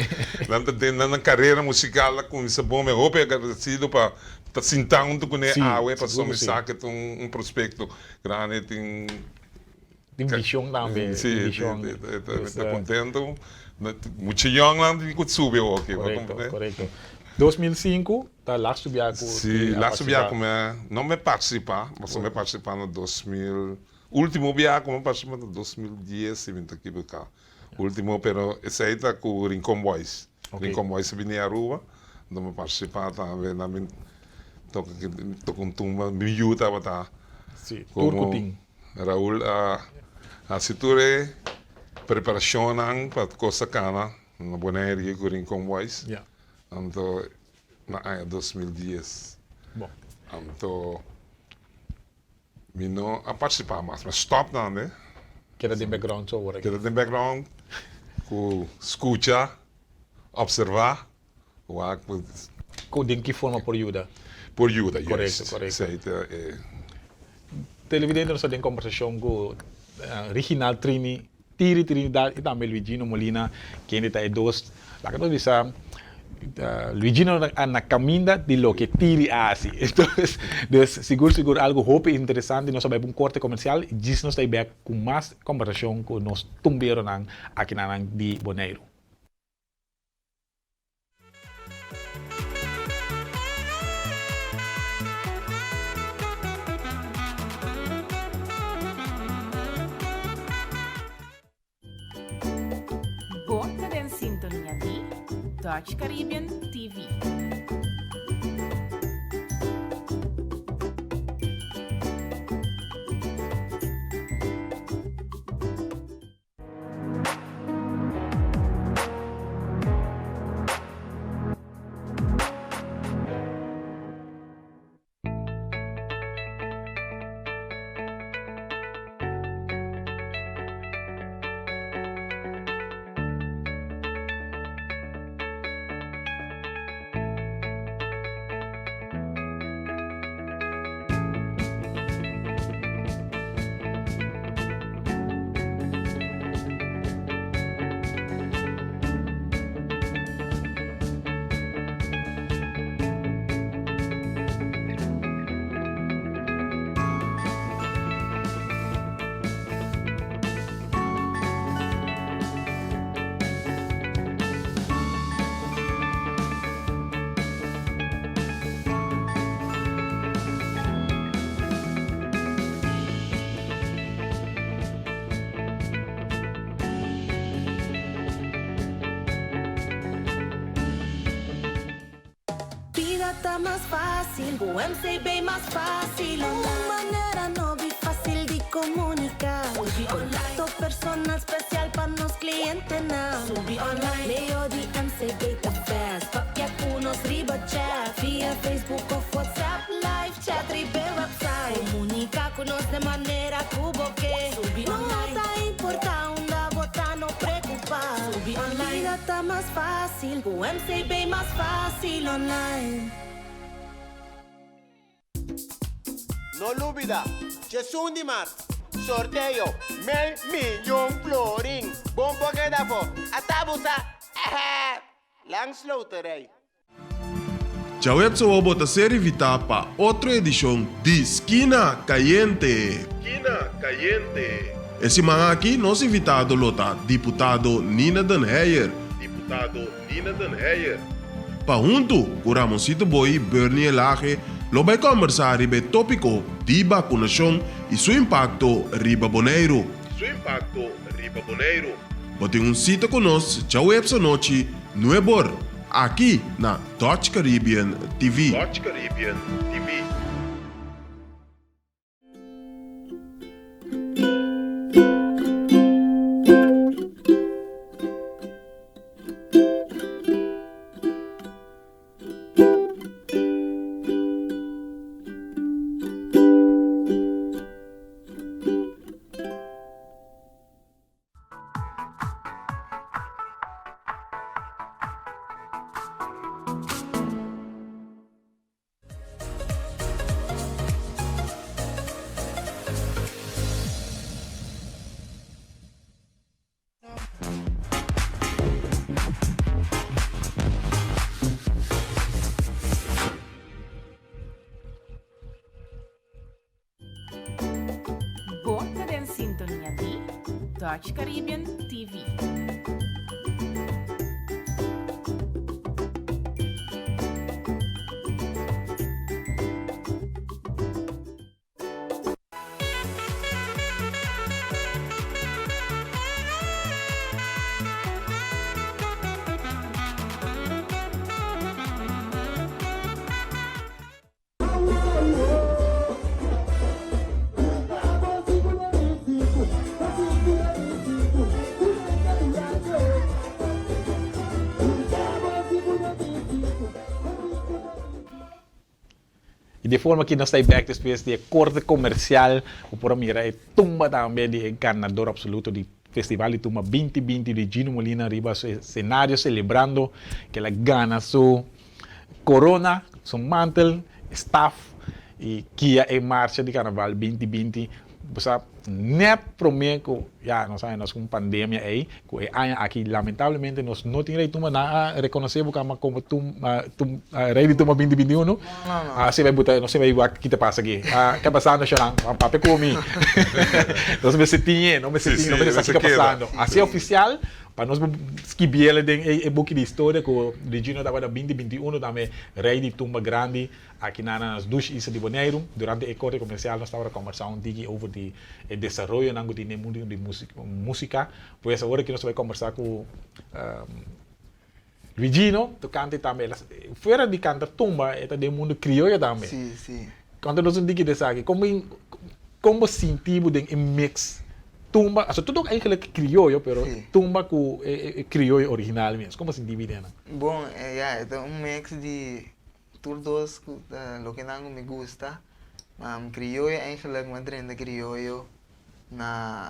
nan ta den nan karera musikal a kuminsa bon, mi hopi agradesido pa ta sinta huntu kuné awe pasobra mi sa ke ta un prospekto grandi, tin. Tin vision tambe. Si, mi ta contento. Mucha yongnan tin cu subi awoki. Corecto, corecto. 2005 ta laatste bia cu. Si, laatste bia cu mi, no mi participa, pasobra mi participa na 2000, ultimo bia cu mi participa ta 2010 si mi ta ekiboca. Ultimo, pero esey ta cu Rincon Boys. Rincon Boys a bini Aruba, anto mi participa tambe, nan bin toca, toca un tumba, mi yu tabata. Si, tur cu tin. Raul a hasi tur e preparashonnan pa Costa Cana na Bonaire ku Rincon Boys. Anto na aña 2010. Anto mi no a partisipá mas, mi a stòp tambe. Keda den background so awor aki. Keda den background ku skucha, opservá, wak. Ku den ki forma por yuda? Por yuda, juist. Korekto, korekto. Esei ta e. Televidente nos ta den kombersashon ku Riginald Trini, Tiri Trinidad i tambe Luigino Molina, kende ta e dos, laga nos bisa, Luigino na kaminda di loke Tiri a hasi. Entonces, dus sigur sigur algu hopi interesante. Nos a bai pa un korte komersial i djis nos ta bai bek ku mas kombersashon ku nos tumberonan akinanan di Boneiru. Bo ta den sintonia di Dutch Caribbean TV. Bida ta mas fácil ku MCB mas fácil. Un manera nobo i fácil di komuniká. Kontakto personal spesial pa nos klientenan. Medio di MCB ta fast. Papia ku nos riba chat via Facebook òf WhatsApp. Live chat riba e website. Komuniká ku nos den manera ku bo ke. No ta importá unda bo ta, no preokupá. Bida ta mas fácil ku MCB mas fácil online. No lubida, djesun di mart, sorteo mei miyon florin. Bon por keda afo. Ata bo sa! Ehe! Langs loterij. Djaweps awo bo ta ser invitá pa otro edishon di Skina Kayente! Skina Kayente. E siman aki nos invitado lo ta diputado Nina den Heyer. Diputado Nina den Heyer. Pa huntu ku Ramoncito Boy i Bernie Elhage lo bai kòmbersá riba e tópiko di bakunashon i su impakto riba Boneiru. Su impakto riba Boneiru. Bo tin un sita ku nos djaweps anochi nuebor aki na Dutch Caribbean TV. Dutch Caribbean TV. Dutch Caribbean TV. Y di e forma aki nos ta bek despues di e corte comercial. Bo por a mira e tumba tambe di e ganador absoluto di Festival di Tumba 2020 di Gino Molina riba su escenario celebrando cu el a gana su corona, su mantel, staf y guia e marcha di Carnaval 2020. Bo sa net prome cu ya nos a nos cu un pandemia ey cu e aña aki lamentablemente nos no tin Rey Tumba. Nan a reconoce bo cama como Rey di Tumba 2021. Así bay buta nos bay wak ki ta pasa aki. Ke pasando Sharan? Papia cu mi. Nos mester tin e, nos mester tin, nos mester sa ki ta pasando. Así oficial pa nos por skibiele den e buki di historia cu Regino tabata 2021 tambe Rey di Tumba grandi. Aki na nos dushi isla di Boneiru, durante e korte komersial nos tabata kombersá un tiki over di e desaroyonan ku tin den mundu di músika. Pues awor aki nos ta bai kombersá ku Luigino tokante tambe el a fuera di kanta tumba e ta den mundu krioyo tambe. Sí, sí. Konta nos un tiki di esaki. Kon kon bo sinti bo den e mix tumba, aso tur eigenlijk krioyo pero tumba ku e krioyo original mes. Kon bo sinti bo den nan? Bon, ya e ta un mix di Tur dos ku ta loke nan ku mi gusta. Krioyo eigenlijk mi a drenta krioyo na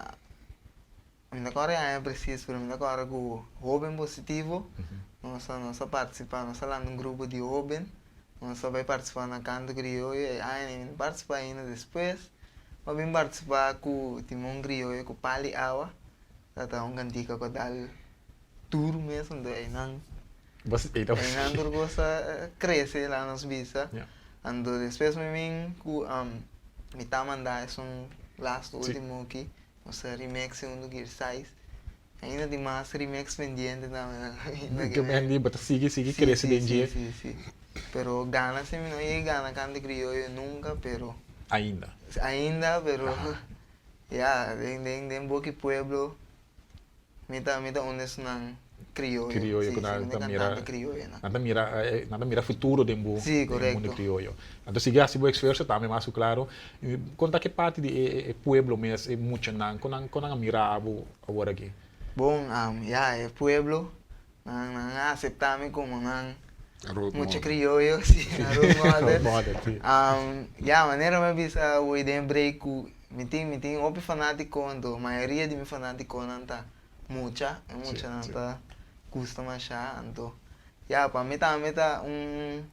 mi no kòrda e aña presis pero mi ta kòrda ku Hoben Positivo nos a nos a partisipá nos a lanta un grupo di hoben nos a bai partisipá na kanto krioyo e aña mi no partisipá ainda despues mi a bin partisipá ku Timon Krioyo ku Pali Awa ta ta un kantika ku a dal duru mes anto einan Einan tur kos a krese laga nos bisa. Anto despues mi bin ku mi ta manda esun lastu ultimo aki, nos a remix e huntu ku Irsais. Ainda tin mas remix pendiente tambe na kaminda. Ke men bo ta sigui sigui krese den dje. Si, si, si. Pero gana si mi no yega gana kante krioyo nunka pero. Ainda. Ainda pero ya den den boki pueblo. Mi ta mi ta un esnan krioyo. Krioyo ku nan ta mira nan ta mira nan ta mira futuro den bo den mundu krioyo. Anto sigui hasi bo esfuerso tambe mas ku klaro. Kon ta ke parti di e pueblo mes e muchanan kon nan kon nan a mira bo awor aki? Bon ya e pueblo nan nan a asepta mi komo nan mucha krioyo si nan role model. Ya manera mi a bisa awor den break ku Mi tin mi tin hopi fanatiko anto mayoria di mi fanatikonan ta mucha e muchanan ta gusta masha anto ya pa mi tambe ta un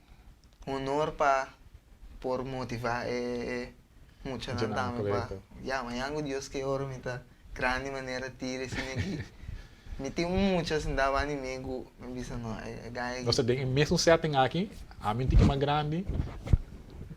honor pa por motiva e muchanan tambe pa ya mañan ku Dios ke ora mi ta grandi manera tira esina aki mi tin un mucha sinta banda di mi ku mi bisa no e guy aki. Nos ta den e mesun setting aki, ami un tiki mas grandi,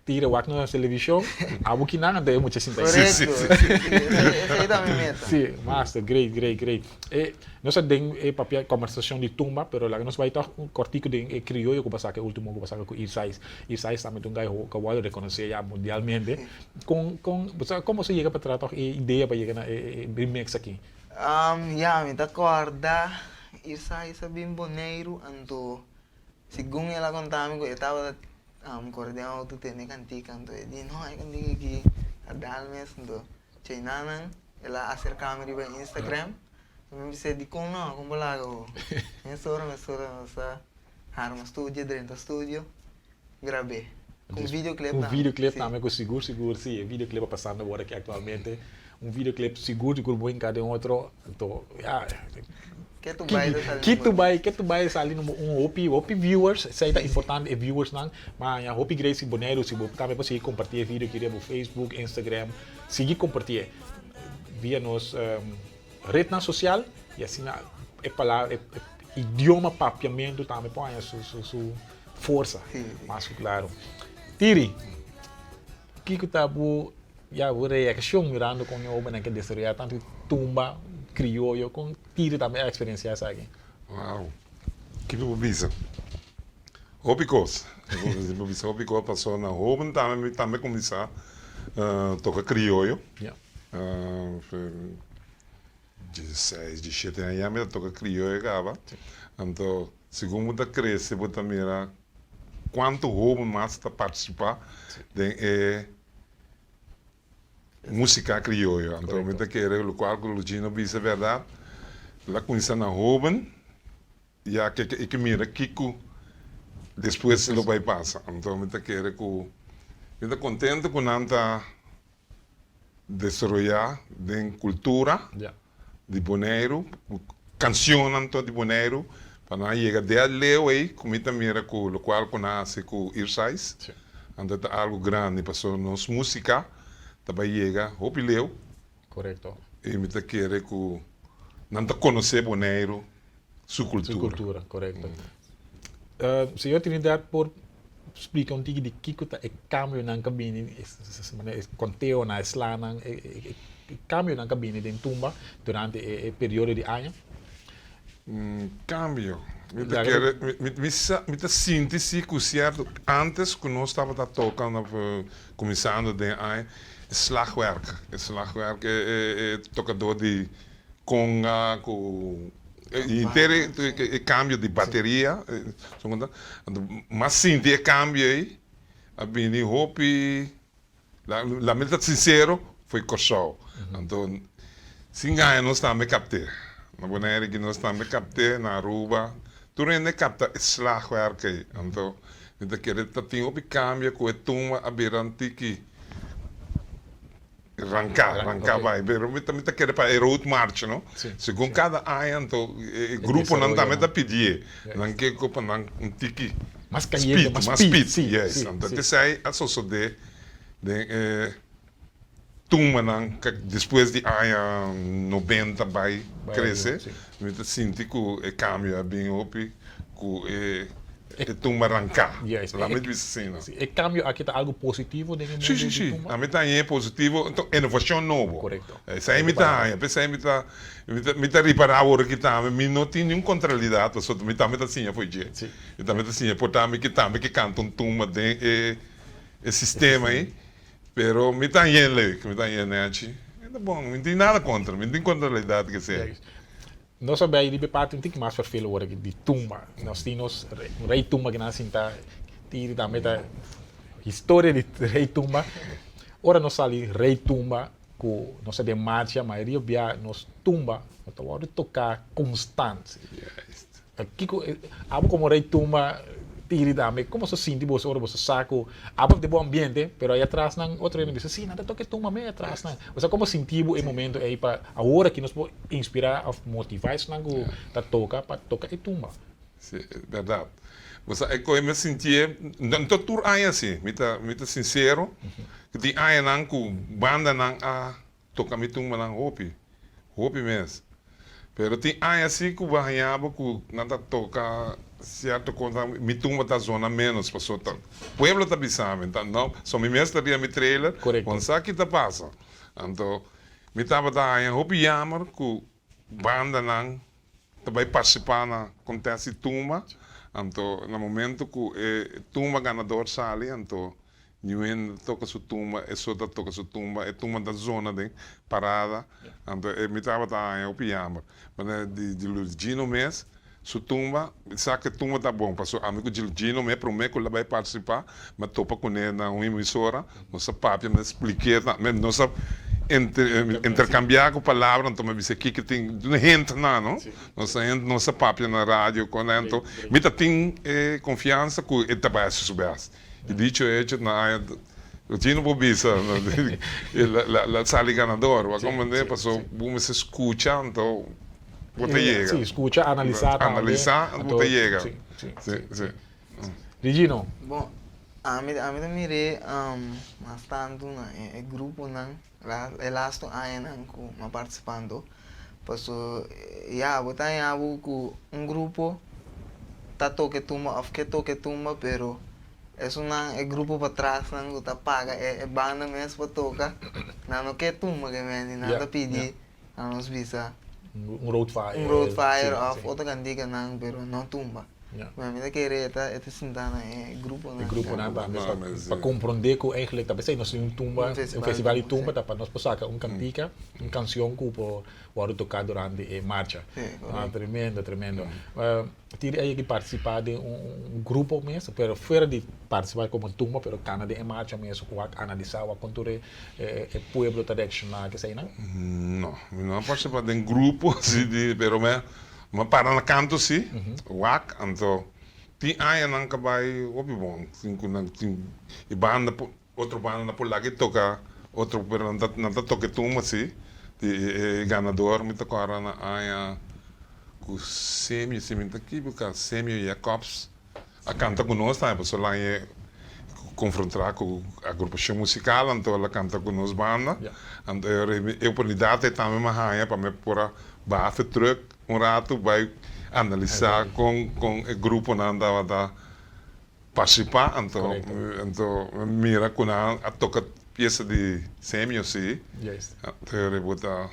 tira wak na televishon, abo kinan anto e mucha sinta ei. Korekto, si, si, esei ta mi meta. Si, master, great, great, great. E, nos ta den e papia kombersashon di tumba, pero laga nos bai tòg un kòrtiku den e krioyo ku bo a saka, e ultimo ku bo a saka ku Irsais. Irsais tambe ta un guy ku a wòrdu rekonosé ya mundialmente. Kon, kon, bo sa, kon boso yega pa traha tòg e idea pa yega na e remix aki? Ya, mi ta kòrda Irsais a bin Boneiru, anto segun el a konta mi ku e tabata kore den outo tene kantika, anto e di no e kantika aki ta dal mes, anto chaynanan el a aserká mi riba Instagram, mi bisa dikon no, kon bo laga bo? Mesora mesora nos a harma studio, drenta studio, grab'é ku un videoclip tambe. Un videoclip tambe ku sigur sigur si e videoclip a pasando awor aki aktualmente. Un videoclip sigur sigur bo hinka den otro anto ya. Ke tu bai ta sali Ke tu bai ke tu bai sali number un hopi hopi viewers esei ta importante e viewersnan ma ya hopi great si Boneiru si bo tambe por sigui komparti e video aki riba bo Facebook Instagram sigui kompartié via nos retnan sosial y asina e palabra e idioma papiamentu tambe por haña su su su forsa mas ku klaro. Tiri kiko ta bo Ya bo reaccion mirando con e hobennan ke desaroya tanto tumba. krioyo, kon Tiri tambe a eksperensiá esaki? Wow, kiko bo bisa? Hopi kos, bo bisa hopi kos pasobra na hoben tambe mi tambe kuminsá toka krioyo. Dieseis, diesshete aña ya mi ta toka krioyo kaba. Anto segun bo ta krese bo ta mira kuantu hoben mas ta partisipá den e Músika krioyo. Anto mi ta kere lokual ku Lugino bisa bèrdat. El a kuminsá na hóben ya ke e ke mira kiko despues lo bai pasa. Anto mi ta kere ku mi ta kontento ku nan ta desaroyá den kultura. Di Boneiru, kanshonnan to di Boneiru, pa nan yega de leu ei ku mi ta mira ku lokual ku nan hasi ku Earsais, anto ta algu grandi pasobra nos músika ta bai yega hopi leu. Korekto. I mi ta kere ku nan ta konosé Boneiru su kultura. Su kultura, korekto. Señor Trinidad por splika un tiki di kiko ta e kambionan ka bini, e konteonan, e slanan, e kambionan ka bini den tumba durante e periodo di aña? Kambio? Mi ta kere, mi sa, mi ta sinti si ku sierto antes ku nos tabata toka kuminsando den aña, e slagwerk, e slagwerk, e tokadó di konga ku Henter e cambio di bateria, mas sinti e cambio ei a bini hopi, la mi ta sincero, foi Corsou. Anto sin gaña nos tambe capte, na Bonaire aki nos tambe capte, na Aruba, tur hende capta e slagwerk ei. Anto mi ta kere ta tin hopi cambio cu e tumba a bira un tiki. Ranká, ranká bai, pero mi ta mi ta kere pa e road march no, segun kada aña anto e gruponan tambe ta pidié, nan ke ku pa nan un tiki speed, mas speed, yes, anto esei a sosodé den e tumbanan despues di aña nobenta bai krese, mi ta sinti ku e kambio a bin hopi ku e E tumba ranká. Laat mi bisa asina. E kambio aki ta algu positivo den e mundu di tumba? Si, si, si. Ami ta haña e positivo. Enton, inovashon nobo. Korekto. Esei mi ta haña. P'esei mi ta, mi ta ripará awor aki tambe, mi no tin niun kontralidat pasobra mi tambe ta siña fo'i dje. Mi tambe ta siña. Por ta mi ke tambe ke kanta un tumba den e e sistema ei. Pero mi ta hañ'é leuk, mi ta hañ'é nèchi. E ta bon. Mi no tin nada kontra. Mi no tin kontralidat k'esei. Nos a bay riba e parti un tiki mas verfeel ora di tumba. Nos tin nos rey tumba ki nan a sinta tiri tambe ta historia di rey tumba. Ora nos sali rey tumba ku nos ta den marcha mayoria bia nos tumba no ta wòrdu toká konstant. Kiko abo komo rey tumba tiri tambe komo so sinti boso ora boso sa ku abo ta den bo ambiente pero ahi atras nan otro hende bisa si nan ta toka e tumba me atras nan. Osea komo sinti bo e momento ei pa awor aki nos por inspirá òf motivá esnan ku ta toka pa toka e tumba? Si, bèrdat. Bo sa e koe mi a sintié, no ta tur aña así, mi ta mi ta sinsero ku tin añanan ku bandanan a toka mi tumbanan hopi, hopi mes. Pero tin aña así ku bo a haña bo ku nan ta toka sierto kos, mi tumba ta zona ménos pasobra ta pueblo ta bisa mi, no, so mi mes ta riba mi trailer, bo no sa ki ta pasa. Anto Mi tabata haña hopi yamer ku bandanan ta bai partisipá na kontèst di tumba, anto na momento ku e tumba ganador sali anto niun hende ta toka su tumba, e so ta toka su tumba, e tumba ta zona den parada, anto e mi tabata haña hopi yamer. Manera di di Luigino mes su tumba, mi sa ku e tumba ta bon, pasobra ami ku Gino mes promé ku el a bai partisipá, mi a topa kuné na un emisora, nos a papia, mi a splik'é, nos a interkambiá ku palabra, anto mi a bisa kiko tin hende nan, no? Nos a nos a papia na radio ku nan, anto mi ta tin e konfiansa ku e ta bai hasi su bèst. I dicho hecho, na aña Gino por bisa, el a sali ganador, bo a komprendé? Pasobra bo mester skucha, anto bo ta yega. Sí, skucha, analisá tambe. Analisá, bo ta yega. Sí, sí, sí. Gino. Bon, ami ami ta mir'é mas tantu na e gruponan e lastu añanan ku mi a partisipando. Paso ya bo ta haña bo ku un grupo ta toka e tumba òf ke toka e tumba pero esunnan e grupo patrasnan ku ta paga e banda mes pa toka nan no ke tumba ke menti nan ta pidi na nos bisa. Un road fire. Un road fire of otro kantikanan pero no tumba. Pero mi ta kere e ta e ta sinta na e gruponan. E gruponan tambe pa komprondé ku eigenlijk ta p'esei nos tin un tumba, un festival di tumba ta pa nos por saka un kantika, un kanshon ku por wòrdu toká durante e marcha. Ah, tremendo, tremendo. Tiri a yega di partisipá den un grupo mes, pero fuera di partisipá komo tumba, pero kana den e marcha mes, wak analisá, wak kon tur e pueblo ta reakshoná, keseinan? No, mi no a partisipá den grupo así di, pero mi a para na kanto sí, wak, anto tin añanan ka bai hopi bon, tin ku nan tin e banda Otro banda na por laga e toca otro pero nan ta nan ta toca e tumba si di e ganador mi ta corda na aña cu Semio si mi ta equivoca Semio Jacobs a canta cu nos tambe pasobra lan e confrontra cu agrupacion musical anto el a canta cu nos banda anto e ora e oportunidad ey tambe mi a haya pa mi por a baha fe truck un rato bay analisa con con e gruponan tabata Participá anto anto mira ku nan a toka piesa di Semio si anto e bo ta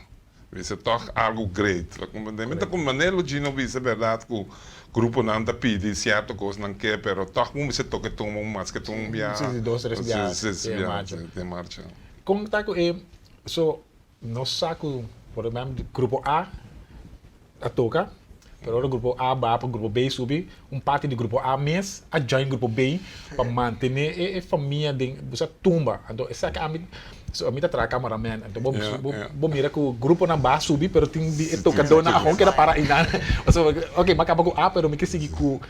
bisa tòg algu great ta komprendé mi ta komprendé lo Gino bisa bèrdat ku gruponan ta pidi sierto kos nan ke pero tòg bo mester toka e tumba un mas ke tumba un biaha si si den marcha. Kon ta ku e so nos sa ku por ehempel grupo A a toca, pero ora grupo A baha pa grupo B subi, un parti di grupo A mes a join grupo B pa mantene e famia den bo sa tumba. Anto esaki ami, so ami ta traha cameraman, anto bo bo mira cu gruponan baha subi pero tin di e tocadornan ahon keda para einan. Pasobra ok mi a caba cu A pero mi ke sigui cu,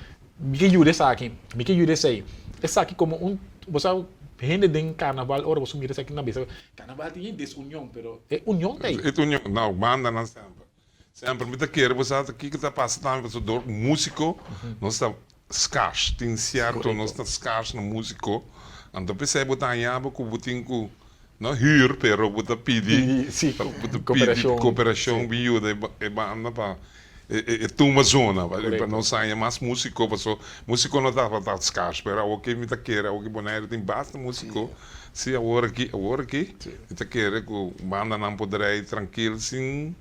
mi ke yuda esaki, mi ke yuda esey. Esaki como un, bo sa hende den carnaval ora bo mira esaki nan bisa carnaval tin yen desunion pero e union ta ey. E union, no, bandanan semper. Semper mi ta kere bo sa kiko ta pasa tambe pasobra dor musico nos ta scars tin cierto nos ta scars na musico anto p'esei bo ta haña bo ku bo tin ku no huur pero bo ta pidi bo ta pidi cooperacion bin yuda e banda pa e tuma zona pa nos haña mas musico pasobra musico no tabata scars pero awor ke mi ta kere awor ke Bonaire tin basta musico si awor aki awor aki mi ta kere ku bandanan por drei trankil sin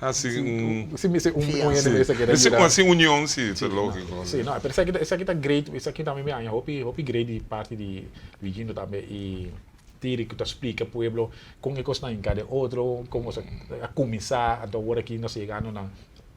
Hasi un. Si mester un un hende mester keda yuda. Hasi union si, ta lógiko. Si, no, pero esaki esaki ta great, esaki tambe mi haña hopi hopi great di parti di Luigino tambe i Tiri ku ta splika pueblo kon e kosnan hinká den otro, kon nos a kuminsá, anto awor aki nos a yegando na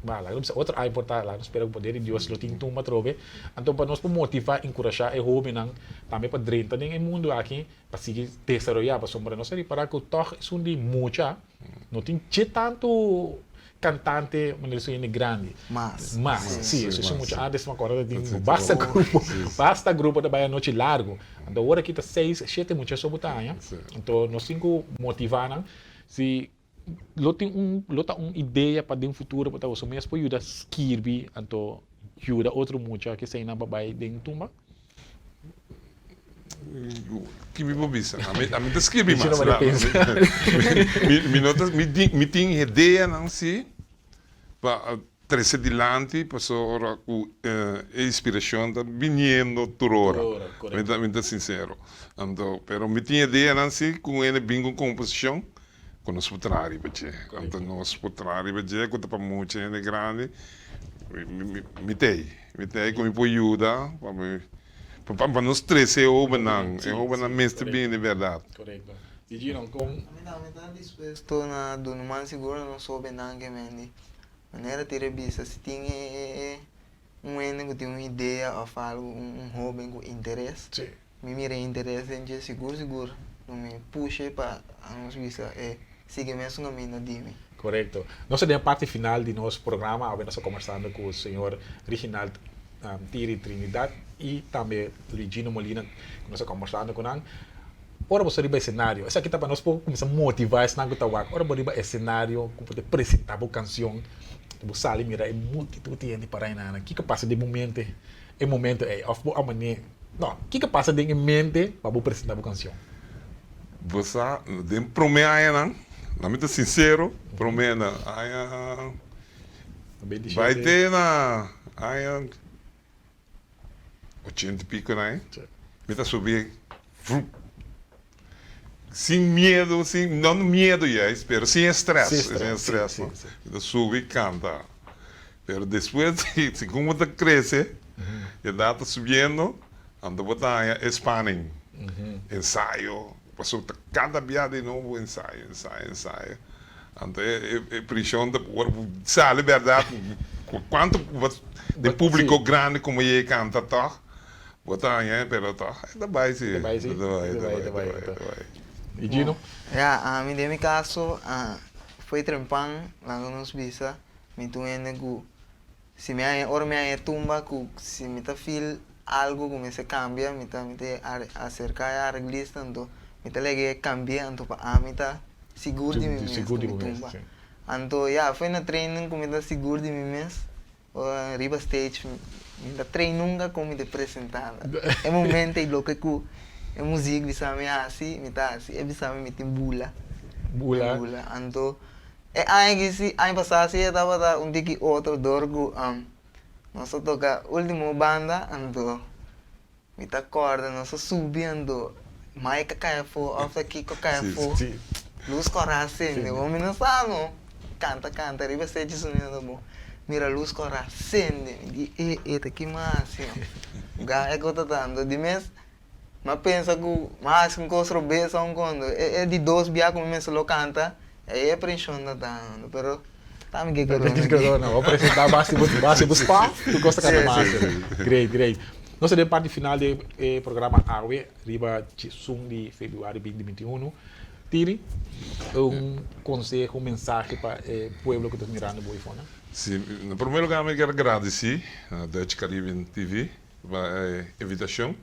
Ba, laga nos bisa otro aña por ta, laga nos spera ku poder di Dios lo tin tumba atrobe. Anto pa nos por motivá, enkurashá e hóbennan tambe pa drenta den e mundu aki, pa sigui desaroyá, pasobra nos a ripará ku tòg esun di mucha, No tin che tantu cantante manera su hende grandi. Mas. Mas, si. Eso si mucho antes mi acorda ta tin basta grupo, basta grupo ta bay anochi largo. Anto awor aki ta seis, shete mucha so bo ta haña. Anto nos tin cu motiva nan. Si lo tin un, lo ta un idea pa den futuro pa ta boso mes por yuda skirbi anto yuda otro mucha keseinan pa bay den tumba. Ki mi por bisa? Ami, ami ta skirbi mas. Mi, mi no ta, mi tin, mi tin ideanan si pa trese dilanti pasobra ku e inspirashon ta biniendo tur ora. Mi ta, mi ta sinsero. Anto, pero mi tin ideanan si ku hende bin ku komposishon ku nos por traha riba dje. Anto nos por traha riba dje ku ta pa mucha hende grandi. Mi, mi, mi ta ei. Mi ta ei ku mi por yuda pa mi Pa nos trese e hobennan, e hobennan mester bini di bèrdat. Korekto. I Giron, kon. Mi tambe ta dispuesto na duna un man sigur na nos hobennan ke men di manera tira bisa si tin e un hende ku tin un idea òf algu un hoben ku interes mi mira e interes den dje sigur sigur lo mi pushe pa nos bisa e sigui mesun kaminda di mi. Korekto. Nos ta den e parti final di nos programa. Awe nos ta kombersando ku señor Reginald Tiri Trinidad i tambe Luigino Molina ku nos ta kombersando ku nan. Ora bo sta riba esenario, esaki ta pa nos por kuminsá motivá esnan ku ta wak. Ora bo riba esenario ku bo ta presentá bo kansion, bo sali mira e multitut di hende pará einan. Kiko pasa den bo mente e momento ei? Òf bo a manera, no, kiko pasa den e mente pa bo presentá bo kansion? Bo sa, den promé añanan, na mi ta sinsero, promé na aña Bai te na aña ochenta i piko na mi ta subi vrup. Sin miedu, sin, no miedu juist, pero sin e stress, sin e stress, no. Mi ta subi kanta. Pero despues di, segun bo ta krese, edat ta subiendo, anto bo ta haña e spanning. Ensayo, pasobra ta kada bia di nobo ensayo, ensayo, ensayo. Anto e e preshon ta ora bo sali bèrdat, ku kuantu bo den públiko grandi komo yei kanta tòg, Bo ta haña pero toch e ta bai si. Ta bai si. E ta bai, e ta bai, e ta bai, e ta bai. Y Gino? Ya, ami den mi caso foi trempan laga nos bisa mi ta un hende cu si mi haña ora mi haña tumba cu si mi ta feel algo cu mester cambia mi ta mi ta acerca e areglista anto mi ta lege e cambia anto pa ami ta sigur di mi mes cu mi tumba anto ya foi na training cu mi ta sigur di mi mes. Ora riba stage mi ta train nunca con mi ta presenta. E momento ei loke cu e muziek bisa mi haci, mi ta haci. E bisa mi mi tin bula. Bula. Bula. Anto e aña aki si, aña pasa si e tabata un tiki otro dor cu nos a toca ultimo banda anto mi ta corda nos a subi anto Mike a cay afo of ta Kiko a cay afo. Luz cora a cende. Bo mi no sa no. Canta canta riba stage sonido ta bon. Mira luz cora a cende. Mi di e e ta ki mas haci no. Ga e cos ta tanto. Di mes mi a pensa cu mi a haci un cos robes a un condo. E e di dos bia cu mi mester lo canta e e presion ta tanto. Pero ta mi ke corona. Bo presenta bo haci bo haci bo staff tur cos ta canta mas. Great great. Nos ta den parti final di e programa awe riba djesun di februari binti binti unu. Tini un conseho, un mensahe pa e pueblo cu ta mirando bo iPhone? Si, na prome lugar mi kier gradeci na Dutch Caribbean TV pa e invitacion.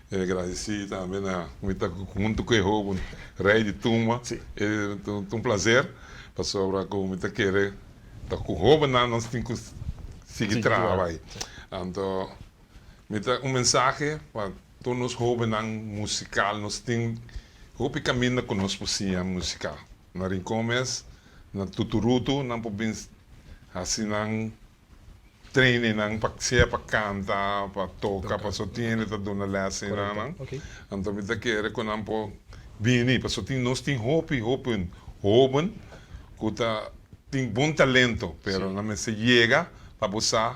E gradeci tambe na mi ta hunto cu e hoben Rey di Tumba. E ta un placer pasobra cu mi ta kere ta cu hobennan nos tin cu sigui traha bay. Anto mi ta un mensahe pa tur nos hobennan musical, nos tin hopi caminda cu nos por siña musica. Na Rincon mes, na Tuturutu nan por bin haci nan trainingnan pa sea pa canta, pa toca, pasobra tin hende ta duna les eynan. Anto mi ta kere cu nan por bini, pasobra tin nos tin hopi hopi hoben cu ta tin bon talento, pero nan mester yega pa bo sa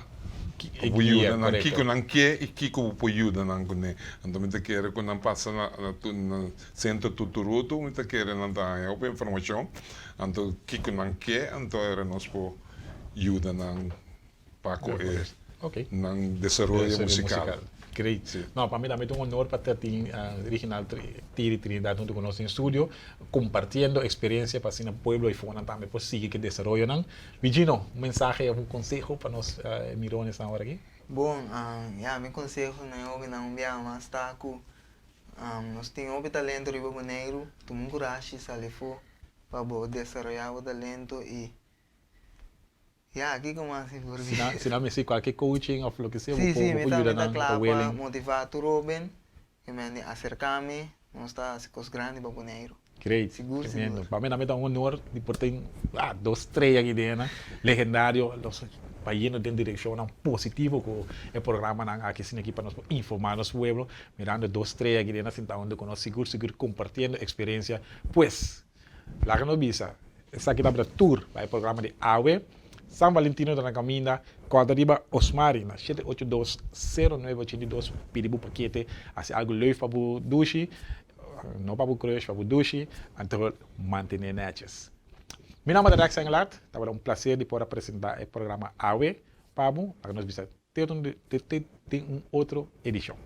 pa bo yuda nan kiko nan ke y kiko bo por yuda nan cune. Anto mi ta kere cu nan pasa na na Centro Tuturutu, mi ta kere nan ta haña hopi informacion, anto kiko nan ke, anto era nos por yuda nan pa cu e nan desaroyo musical. Great. No, pa mi tambe ta un honor pa ta tin Reginald Tiri Trinidad hunto cu nos den studio, compartiendo experiencia pa asina pueblo y fonan tambe por sigui cu e desaroyonan. Vigino, un mensahe of un conseho pa nos mironesnan awor aki? Bon, ya, mi conseho na e hobennan un biaha mas ta cu nos tin hopi talento riba Boneiru, tuma un curashi sali afo pa bo desaroya bo talento y Ya, kiko mas mi por bisa? Si nan mester kualke coaching of loke sea, bo Sí, por sí, mi ta, yuda mi ta nan, bo kla ta pa willing. motivá tur hóben ku mi a di aserká mi, nos ta hasi kos grandi pa Boneiru. Great, Sigur, tremendo. sigur. Pa mi tambe ta un honor di por tin dos strea aki den nan, legendario, los bayendo den direkshonnan positivo ku e programanan aki asina aki pa nos por informá nos pueblo, mirando dos strea aki den nan sintá huntu ku nos, sigur sigur kompartiendo eksperensia. Pues, Laga nos bisa, esaki tabata tur pa e programa di awe. San Valentino ta na kaminda, kòrda riba Osmari na shete ocho dos, sero nuebe ochenta i dos, pidi bo pakete, hasi algu leuk pa bo dushi, no pa bo crush, pa bo dushi, anto mantené nètjes. Mi nòmber ta Rex Engelhardt, tabata un plaser di por a presentá e programa awe pa bo. Laga nos bisa te te den un otro edishon.